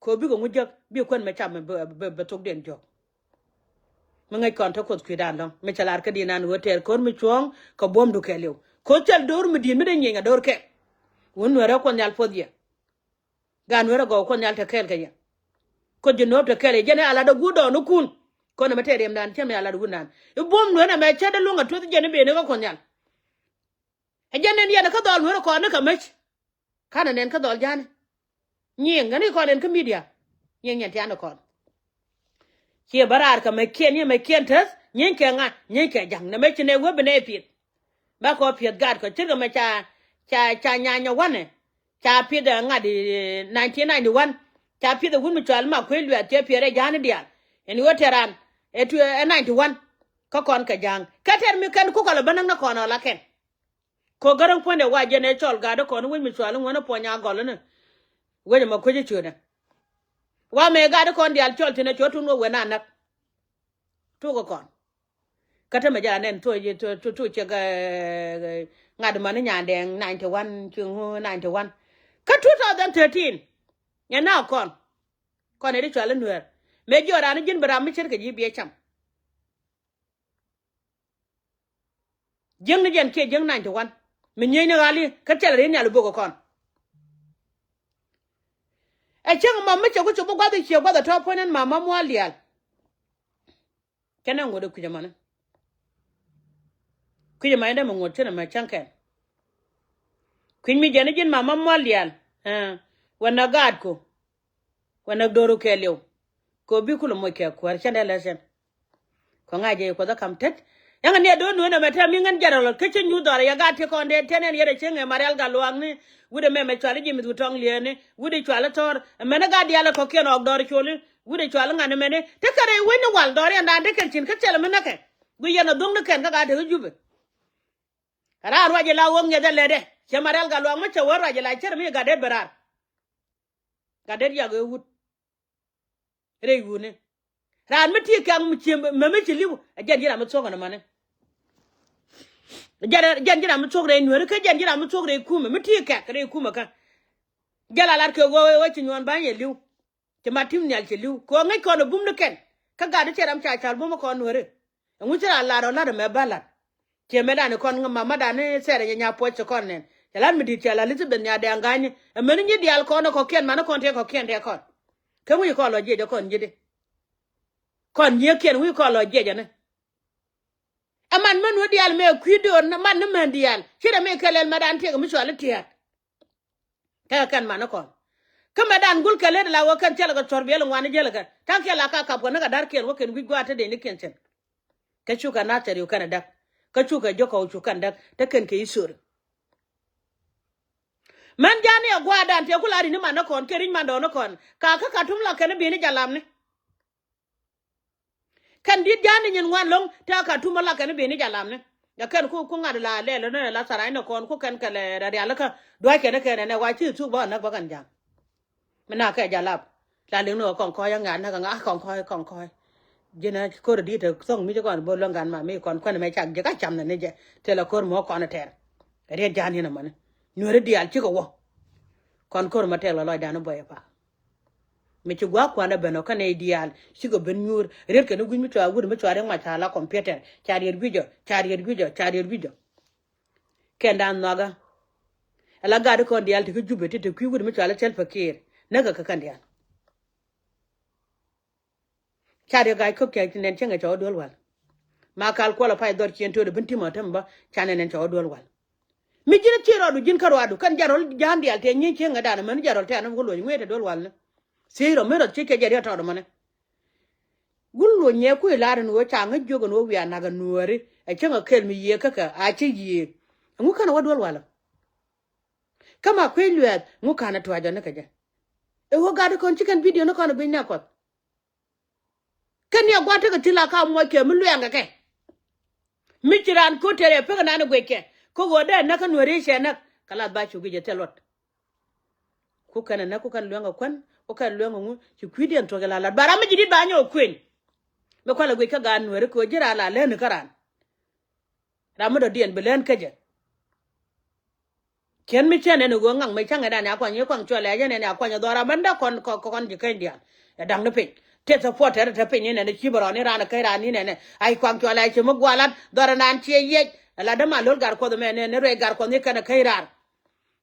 Kɛ ɣöö bikɛ ŋu jäk bi kuän mɛ cam bɛ, bɛ, bɛ thokdiɛn jɔk. Mi ŋäc kɔn te Kuoth kui̱dan lɔ̱ŋ mi cɛ lar kä di̱i̱n an ɣöö tɛɛr ko̱r mi cuɔ̱ɔ̱ŋ kɛ buɔ̱mdu kɛɛliw. Ko̱ thil do̱r mi di̱i̱t mi dee nyieny a do̱r kɛɛl. Wun nuɛrɛ Kuɔth Nhial puɔth yɛ. Gaat nuɛrɛ gɔw Kuɔth Nhial te kɛɛl kɛ yɛ. Ko̱ ji̱ nuɔ̱ɔ̱p te kɛɛl yɛ jɛn ɛ a lat ɛ guut dɔɔnikun. Ko̱n ɛmɛ tɛɛr riɛmdan cä mi a lat ɛ wundan i̱ buɔ̱m nuɛn ɛmɛ cä dee luŋ a tueth jɛn i̱ ben i̱ kä Kuɔth Nhial. Ɛ jɛn nɛn yɛn kä dhɔl nueeri kɔn ni kɛ mec. Kanɛ nɛn kä dhɔl ja̱a̱ni. Nyiëŋ ɣän i̱ kɔn ɛn kä media. Nyiëŋ nyɛn tiani kɔn. Ciɛ bä raar kɛ mɛckiɛn nyiëŋ mɛckiɛn teth nyiëŋ kɛ ŋa nyiëŋ kɛ ja̱ŋ nɛ mec ci nɛ wee bi nɛ pieth. Bä kɔ pieth gaat kɔ ce̱tkɛ mɛ ca ca ca nyanyɛ wanɛ. Ca pieth ɛ ŋa̱t i̱ nineteen ninety one. Ca pieth ɛ wut mi cɔal ma kuec luɛth cɛ pieth ɛ ja̱a̱ni diaal. Ɛn i̱ ɣöö tɛran ɛ tu ɛ ninety one. Kä kɔn kɛ ja̱a̱ŋ kä tɛr mi kɛn kukɛ lɛ bä näk ni kɔn ɔ la kɛn. Kɛ ɣöö gäräŋ puɔ̱nydɛ wa jɛn ɛ cɔl gatdä kɔn wec mi cual i̱ ŋuän i̱ puɔ̱ny a gɔl i̱ni. Wec ɛmɔ kuec i̱ ciötdɛ. Wa mëë gatdä kɔn diaal cɔl thi̱n ɛ cuɔ̱t tun wä wen a näk. Tuɔkä kɔn. Kä tämɛ jɛ la nɛn tuɔc tuɔc tuɔc ciek ŋa̱t mani nyandɛɛŋ ninety one ci ŋu ninety one. Kä two thousand thirteen. Nyɛ na kɔn. Kɔn ɛ di cual i̱ nueer mëë jiɔt raan i̱ ji̱n bi ram mi ce̱tkɛ ji̱ biɛ cam. Jiäkni jɛn kiɛ jiäk ninety one. Mi nyiecni ɣali kä thilɛ ri nhial i̱ bok ɛ kɔn. Ɛ cäŋ mɔm mi cɛ ku cop bi gua̱th i̱ ciɛ gua̱th ɛ tɔ̱ puɔ̱ny ɛn mama mual diaal. Kɛn ɛ ŋuɔ̱t ɛ kui̱c ɛmɔni. Kui̱c ɛmɔ ɛn dee mi ŋuɔ̱t cin ɛmɛ cäŋ kɛn. Kui̱c mi jɛn i̱ ji̱n mama mual diaal. Ɛ wä nä gaatku. Wä näk do̱ru kɛɛliw. Kɛ ɣöö bi kulɛ moc kɛ kuäär cändɛ lɛsɛn. Kɛ ŋa̱c jɛ Kuɔth ɛ ka̱m tet. Yaŋ ni a do̱r nueer nɛmɛ te mi ŋän jɛrɛl kä ci nyuuth dhɔr yɛ gat ti kɔn dee tɛn ɛn yɛt ɛ cieŋ ɛ marial gat luaakni. Wi̱cdɛ mɛmɛ cuali ji̱ mi̱th wi̱ tɔŋ liɛɛni wi̱cdɛ cuali thɔr ɛmɛni gat diaal ɛ kɔ̱kiɛn ɣɔk dhɔr coli. Wi̱cdɛ cuali ŋa̱n ɛmɛni te kɛn rɛy wecni wal dhɔr yɛn daan te kɛn cin kä thilɛ mi näkɛ. Guic yɛn ɛ dho̱ŋni kɛn kä gat te kä Jubɛ. Raan ruac ila ɣöö ŋiɛth ɛ lɛtdɛ cɛ marial gat luaak mi cɛ wä ruac ila cär mi gat dee ben raar. Gat dee yak ɣöö wut. Rɛy wuni. Raan mi ti kɛ̈k mi ci mɛ mi ci li̱w ɛ jɛn ji̱ ram mi thuɔ̱k ɛn ɛmɔni. Jɛn jɛn ji̱ ram mi thuɔ̱k rɛy nueeri kä jɛn ji̱ ram mi thuɔ̱k rɛy kumɛ mi ti kɛ̈k rɛy kumɛ kä. Jɛn la lat kɛ ɣöö ɣöö ci nyuɔ̱ɔ̱n ba̱ny ɛ li̱w. Ci mat ti̱m nhial ci li̱w kɛ ɣöö ŋäc kɔn ɛ bum ni kɛn. Kä gat di cɛ ram ca ca̱l bum kɔn nueeri. Ɛŋu ci ran lar ɔ lat ɛmɛ bä lat. Ciɛ mɛtdan kɔn ŋä mamätdan ni thɛɛrɛ nyɛ nya puɔc ci kɔn nɛn cɛ lat mi di̱t cɛ la Elizabeth nya dɛŋ ga̱ny. Ɛmɛni nyi diaal kɔn ɛ kɔ̱kiɛn mani kɔn tëë kɔ̱kiɛn tëë kɔn. Kä wi̱i̱ kɔn lɔ jiɛc ɛ kɔn ji̱di. Kɔn nyiëëkiɛn wi̱i̱ kɔn lɔ jiɛc ɛni. Ɛ man mɛn wä diaal mɛ kui̱ do̱r man ni mɛn diaal ci rɛ mi kɛlɛl mɛtdan tiɛk mi cual i̱ tiɛɛt. Kɛ kɛn mani kɔn. Kä mɛtdan gul kɛ lät la wä kɛn thilɛ kɛ thuɔ̱r biɛl ŋuan jiɛl kɛ ta̱ŋ kiɛ la ka kap kɛ ni kɛ da̱r kiɛn wä kɛn wi̱c gua̱a̱t te dee ni kiɛn thi̱n. Kä cukɛ nathɛr yu kɛn ɛ däk kä cukɛ jiök kɛ wu cu kɛn däk te kɛn kɛ i̱ thöri. Mɛn ja̱a̱ni ɛ gua̱a̱tdan tëë ku la ri̱ni mani kɔn kɛ ri̱c mandɔɔni kɔn ka kä Ka̱tum la kɛn i̱ bi̱i̱ni jalamni. Kɛn di̱t ja̱a̱ni nyin ŋuan lo̱ŋ te a Ka̱tum ɔ la kɛn i̱ bi̱i̱ni jalamni. Ɛ kɛn ku ku ŋa̱t la lɛl ni la tharac ni kɔn ku kɛn kɛ lɛ rɛ̈ rialikä dua̱ckɛn i̱ kɛn ɛnɛ wa ci thuk bä ɛ näk bä kɛn ja̱a̱ŋ. Mi na kɛ jalap la liŋni ɣä kɔn kɔc ɛ ŋa̱t näk ɛ ŋa̱t kɔn kɔc kɔn kɔc. Ji̱n ɛ ko̱r di̱t ɛ thok mi ci kɔn bo̱o̱l luäŋ gan ma mi kɔn kuɛn ɛmɛ cak ji̱ ka cam nɛ ni jɛ thilɛ ko̱r mi wä kɔn ɛ tɛr. Ɛ riet ja̱a̱n yɛn ɛmɔni nueeri diaal cikɛ wä. Kɔn ko̱r ma tɛk lɔ lɔcdan i̱ buɔyɛ pa̱a̱. Mi ci gua̱a̱k kuan ɛ ben ɔ kä nɛy diaal cikɛ ben nyuur riet kɛn i̱ gui̱c mi cua wut mi cua riɛk ma ca la kɔmpiuter ca riet gui̱c ɔ ca riet gui̱c ɔ ca riet gui̱c ɔ. Kɛn dan nhɔakä. Ɛ la gat i̱ kɔn diaal ti kä Jubɛ ti te kui̱ wut mi cua la thil pekir näk kɛ kɛ kɛn diaal. Ca riɛk ga̱a̱c ko̱p cɛ nɛn cäŋ ɛ cɔw duel wal. Ma kal kuɔl ɛ pay dhɔr ciɛn to̱o̱dɛ ben ti̱mɔ tem bä ca nɛn ɛn cɔw duel wal. Mi ji̱n a thieec rɔɔdu ji̱n kä ruaadu kɛn jɛn rɔl ja̱a̱n diaal tëë nyieny cieŋ ɛ dan män jɛn rɔl tɛ̈n ɛ wä luɔ̱ny ŋuet ɛ duel walni. Thieec rɔ mi rɔ thieec kɛ jɛ riɛt tɔɔt mɔni. Gun luɔ̱ny nyɛ kui̱ lar ɛn ɣöö ca ŋäc jiök ɛn ɣöö wiaa na̱k ɛ nuääri ɛ cäŋ ɛ kɛl mi yiëë käkɛ a ci yiëë. Ɛŋu kɛn ɛ wä duel walä. Kä ma kui̱ luɛɛth ŋu ka̱n ɛ tua̱c ɔ ni kɛ jɛ. Ɛ ɣöö gat kɔn ci kɛn bidio ni kɔn ɛ guic nɛ kuɔth. Kɛn ni a gua̱t tekɛ thi̱n la ka muɔc kɛ mi luɛɛŋkɛ kɛ. Mi ci raan ko̱t tɛrɛ pekɛ nan ɛ guic kɛ kä ɣöö dee näk kä nuääri cɛ näk kɛ lath ba cu guic ɛ thil luɔt. Ku kɛn ɛ näk ku kɛn luɛŋ ɛ kuän ku kɛn luɛŋ ɛ ŋu ci kui̱diɛn thuɔ̱k jɛ la lat ba ram mi ji̱ di̱t ba nyɔk kueny. Mi kualɛ guic kä gaat nuääri kɛ ɣöö ji̱ raan la lɛn kä raan. Ram mi dɔ̱diɛn bi lɛn kä jɛ. Kiɛn mi cä nɛn i̱ ɣöö ŋaŋ mi cä ŋɛ̈t an ya kuany i̱ kuaŋ cuɔl ɛ jɛ nɛn ya kuany ɛ dhɔra bändä kɔn kɔn ji̱ käny diaal. Ɛ da̱ŋ ni piny tëë support tɛr te piny ni nɛn i̱ ci bä rɔɔn i̱ raan ɛ käny raan ni nɛn i̱ ay kuaŋ cuɔl ɛ ci mi gualat dhɔra naan ciɛ yiɛc. Ɛ la däma lo̱l gar kuɔth mɛ nɛn i̱ ruɛc gar kuɔth ni kɛn ɛ käny raan.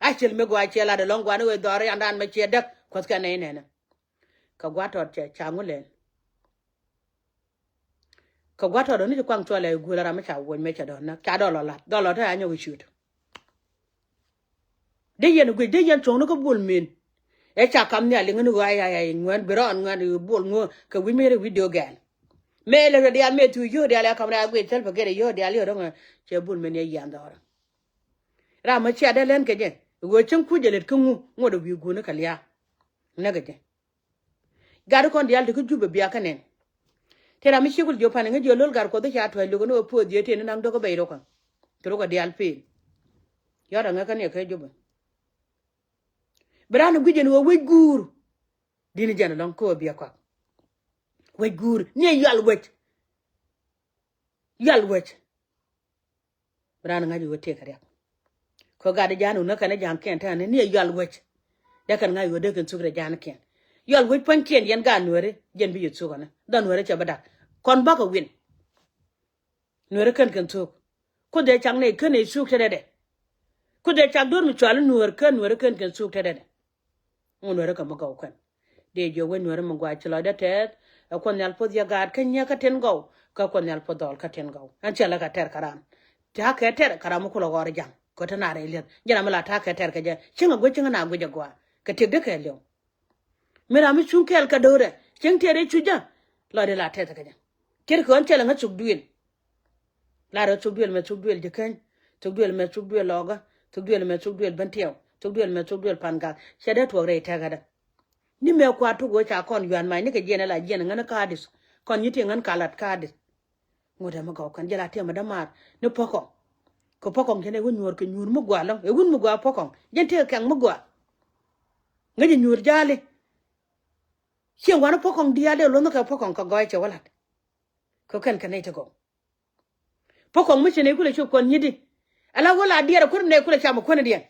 A cil mi gua ciɛ lat ɛlɔ̱ŋ guan i̱ ɣöö dhɔra yan raan mɛ ciɛ däk kuɔth kɛn nɛy nɛn i̱. Kɛ gua̱ tɔt cɛ ca ŋu lɛl. Kɛ gua̱ tɔt dɔ̱ni ci kuaŋ cuɔl ɛ guul ram mi ca wuɔ̱ny mɛ cɛ dɔ̱n näk ca dɔl ɔ la̱t dɔl ɔ te a nyɔk i̱ ciöt. Dee yɛn guic dee yɛn cuɔ̱ŋni kä buɔl men. Ɛ ca kam nhial liŋ ni ɣɔaa yay ŋuɛn bi rɔɔn ŋuɛn buɔl ŋuɔ kɛ wi̱c mi rɛ wi̱c dee gɛɛl. Mëë lɛ rɛ diaal mëë thuc yio̱o̱ diaal ɛ kam rɛ a guic thäl pɛ gɛrɛ yio̱o̱ diaal yio̱o̱ dɔ̱ŋ cɛ buɔl men yɛ yian dhɔrä. Ram mi cia dee lɛn kɛ jɛ ɣöö cäŋ kuc jɛ lät kä ŋu ŋuɔt ɛ wi̱i̱ guuni kɛ lia̱a̱. Näk kɛ jɛ. Gat kɔn diaal ti kä Jubɛ bia kä nɛn. Te ram mi ciek wul jiök pan ŋäc jiök lo̱l gat kuɔth i̱ ca tuäc lo̱k ni ɣöö puɔth jiɛ tëë ni naŋ dɔ̱k kä bɛc rokɛ. Te rokɛ diaal peel. Yɔt aŋäkä ni ɛ kä Jubɛ. Bi raan ɛ guic ɛn ɣöö wec guur. Di̱n jɛn ɛlɔ̱ŋ kä ɣöö bia kɔak. Wec guur ni ɛ yual wec. Yual wec. Bi raan ŋa̱c ɣöö tëëkɛ riak. Kɛ gat ja̱a̱n wun kä kɛn ja̱a̱n kiɛn tɛ̈n ni ɛ yual wec. Dee kɛn ŋa̱c ɣöö dee kɛn thuk rɛ ja̱a̱n kiɛn. Yual wec pua̱nykiɛn yɛn gaat nuääri jɛn bi yɛ thuk ɔni dhɔn nuääri cɛ bi dak kɔn bäkɛ win. Nuääri kɛn kɛn thuk. Ku dhɛ cak nɛy kän nɛy thuk tetdɛ. Ku dhɛ cak do̱r mi cual i̱ nuäär kän nuääri kɛn kɛn thuk tetdɛ. Ŋun wärä kɛ mi gɔw kɛn. Dee jiök wec nuäärä mi gua̱a̱c ci lɔcdä tɛth. Ɛ Kuoth Nhial puɔth yɛ gaat kä nyiäk kä tin gɔw. Kä Kuoth Nhial puɔth dhɔl kä tin gɔw. Ɛn cɛ lɛ kɛ tɛr kä ram. Ta̱a̱ kɛ tɛr kä ram mi kulɛ ɣɔr ja̱ŋ. Kɛ te naar ɛ li̱eth. Jɛ ram mi la ta̱a̱ kɛ tɛr kɛ jɛ. Cieŋ ɛ guic cieŋ ɛ na guic ɛ gua̱a̱. Kɛ tiek dee kɛ li̱w. Mi ram mi cuŋ kɛɛl kɛ do̱rɛ. Cieŋ tɛr ɛ cu jɛ. Lɔcdɛ la tɛth kɛ jɛ. Kiɛt kɛ ɣän cɛ lɛ ŋä thuk duël. Lar ɣä thuk duël mɛ thuk duël ji̱ käny. Thuk duël mɛ thuk duël lɔɔkä. Thuk duël mɛ thuk duël ben tiɛw. Thuk duël mɛ thuk duël pan gak. Cɛ dee tuɔɔk rɛy tɛkädä. Ni mɛ kua̱r tuk ɣöö ca kɔn yuan mac ni kɛ jiɛn ɛ la jiɛn ɛ ŋän ɛ ka̱a̱dith. Kɔn nyi ti ŋän ka lat ka̱a̱dith. Ŋot ɛmɛ gɔw kɛn jɛ la tiɛm ɛ dämaar ni Pɔkɔŋ. Kɛ Pɔkɔŋ cɛ nɛ wä nyuɔ̱ɔ̱r kɛ nyuur mi gɔaa lɔ̱ŋ ɛ wun mi gɔaa Pɔkɔŋ. Jɛn tëëkɛ kɛŋ mi gɔaa. Ŋäc ɛ nyuur ja̱a̱li. Cieŋ wanɛ Pɔkɔŋ diaal dee luɔ̱nh kɛ Pɔkɔŋ kɛ gɔɔy cɛ wä la̱t. Kɛ kɛn kɛ nɛy ti gɔw. Pɔkɔŋ mi ci nɛy kulɛ cop kɔn nyi̱t di. Ala wä la diɛɛr ɛ kuäär nɛy kulɛ cam ɛ kuäär ni diɛn.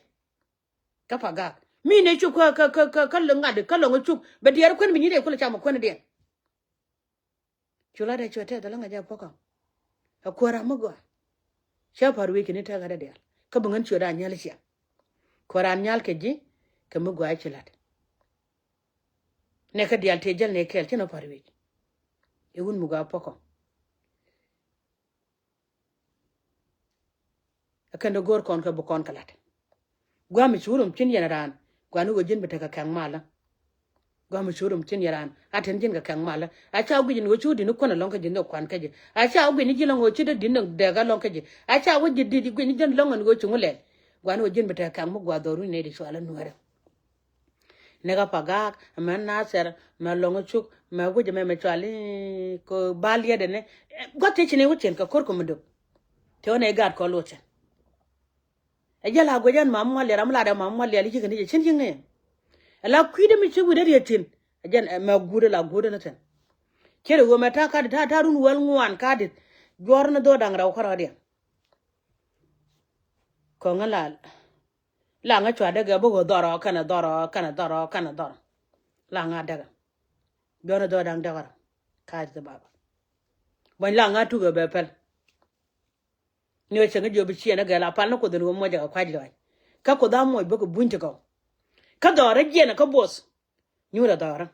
Kä Pagak mi nɛy cop kä kä kä kä kä lɔŋ ŋa̱t kä lɔŋ ɛ cop bɛ diɛɛr ɛ kuäär mi nyi̱t di kulɛ cam ɛ kuäär ni diɛn. Cu la dee cuɛ tɛth ala ŋa̱c a Pɔkɔŋ. Ɛ kuäär ram mi gɔaa. Cä pa̱r wi̱i̱ kini tɛk ɣädɛ diaal kä bi ŋän ciöt a nyal ciaŋ. Kuäär ran nyal kɛ ji̱ kɛ mi gɔaa ci la̱t. Nɛ kä diaal tëë jäl nɛ kɛɛl ci nɔ pa̱r wi̱i̱. I̱ wun mi gɔaa Pɔkɔŋ. Ɛ kɛn dee go̱o̱r kɔn kɛ bi kɔn kɛ la̱t. Gua̱a̱ mi curum cin yɛn raan gua̱a̱ni ɣöö ji̱n bi tekɛ kɛŋ malä. Gua̱a̱ mi curum cin yɛn raan a ten ji̱n kɛ kɛŋ malä. A ca wä guic ni ɣöö cu di̱n ni kuän ɛlɔ̱ŋ kä ji̱n ni kuan kä ji̱. A ca wä guic ni ji̱ lɔ̱ŋ ɣöö ci dee di̱n ni dɛɛk ɛlɔ̱ŋ kä ji̱. A ca wä ji̱ di̱t guic ni ji̱n lɔ̱ŋ ɛn ɣöö ci ŋu lɛl. Gua̱a̱ni ɣöö ji̱n bi tekɛ kɛŋ mi gua̱a̱ dhɔr wi̱ni nɛy ti cual ɛ nuäärä. Ni kä Pagak mɛ Nathɛr mɛ Lɔŋ Cuk mɛ wi̱c mɛ mɛ cual i̱ kɛ bal yɛt ɛnɛ. Gua̱th ti ci ni wi̱c cin kɛ ko̱r kɛ mi dök. Ti ɣän ɛ gaat kɔ luɔt cin. Ɛ jɛ la guic ɛn mam mual yɛt ram lat ɛ mam mual yɛt i̱ ci kɛ ni jɛ cin ji̱ ŋɛn. Ɛ la kui̱dɛ mi ci wi̱c dee riet cin. Ɛ jɛn ɛ mɛ guut ɛ la guut ɛn thi̱n. Ci ri ɣöö mɛ ta̱a̱ ka̱dit ta̱a̱ ta̱a̱ run wäl ŋuan ka̱dit. Juɔ̱ɔ̱r ni dho̱o̱r da̱ŋ rɛw kärɔ̱diɛn. Kɔŋ ɛ la Laŋä cua däk ɛ bä ɣöö dhɔrɔ kɛnɛ dhɔrɔ kɛnɛ dhɔrɔ kɛnɛ dhɔrɔ. Laŋä däk ɛ. Jɔn ɛ dhɔr da̱ŋ däk ɛ rɔ. Ka̱a̱c dhɛ baba. Buɔ̱ny laŋä tuk ɛ bɛ päl. Ni ɣöö cäŋ jiök bi ciɛɛn ɛ gɛl a pal ni Kuoth ɛn ɣöö muɔcɛ kɛ kua̱c lɔaac. Kä Kuoth a muɔc bä kɛ buny ti kɔw. Kä dhɔrä jiɛn ɛ kä both. Nyuurɛ dhɔrä.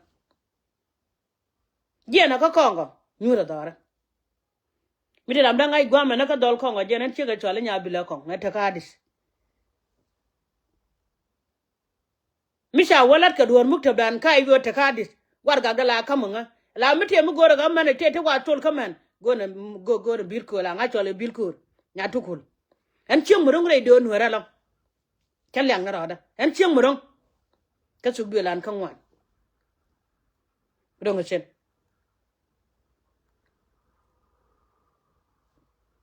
Jiɛn ɛ kä kɔŋkɔ nyuurɛ dhɔrä. Mi ti ram da̱ŋ ŋa̱c gua̱a̱mɛ ni kä dhɔl kɔŋkɔ jiɛn ɛn ciek ɛ cɔal i̱ nya bilɛ kɔŋ ɛ te ka̱a̱dith. Mi ca wä lat kɛ duɔ̱ɔ̱r muk te bɛn ka i̱ ɣöö te ka di̱t. Warɛgak dee la ka̱m ŋä. La mi tëë mi go̱o̱rɛ kä mɛn tëë te wa tol kä mɛn. Go̱o̱rɛ, go̱o̱rɛ bil köör la ŋa̱c cɔl i̱ bil köör. Nya tukul. Ɛn cieŋ mi ro̱ŋ rɛy döön nueer ɛlɔ̱ŋ. Cä liak ni rɔɔdä ɛn cieŋ mi ro̱ŋ. Kä thuk duëël an kä ŋuan. Ro̱ŋ ɛ cin.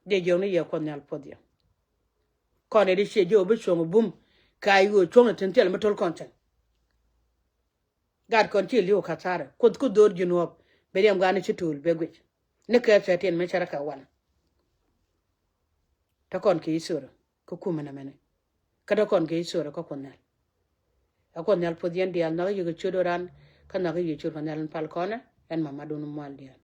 Dee jiɔkni yɛ Kuɔth Nhial puɔth yɛ. Kɔn ɛ di ciɛ jiɛ wä bi cuɔ̱ŋ bum. Ka i̱ ɣöö cuɔ̱ŋ ni tin thil mi tol kɔn cin. Gat kɔn ci li̱w kathara Kuoth ku dho̱r ji̱ nuɔ̱ɔ̱p. Bɛ riɛm gat ni ci tuul bɛ guic. Ni kɛ thirteen mi cärä kɛ wan. Te kɔn kɛ i̱ thöörä kä kumɛ nɛ mɛni. Kä te kɔn kɛ i̱ thöörä kä Kuoth Nhial. Ɛ Kuoth Nhial puɔth yɛn diaal nhɔk i̱ yɛ kɛ ciöt ran kä nhɔk i̱ yɛ ciöt Kuɔth Nhial in pal kɔnɛ ɛn mama dun mual diaal.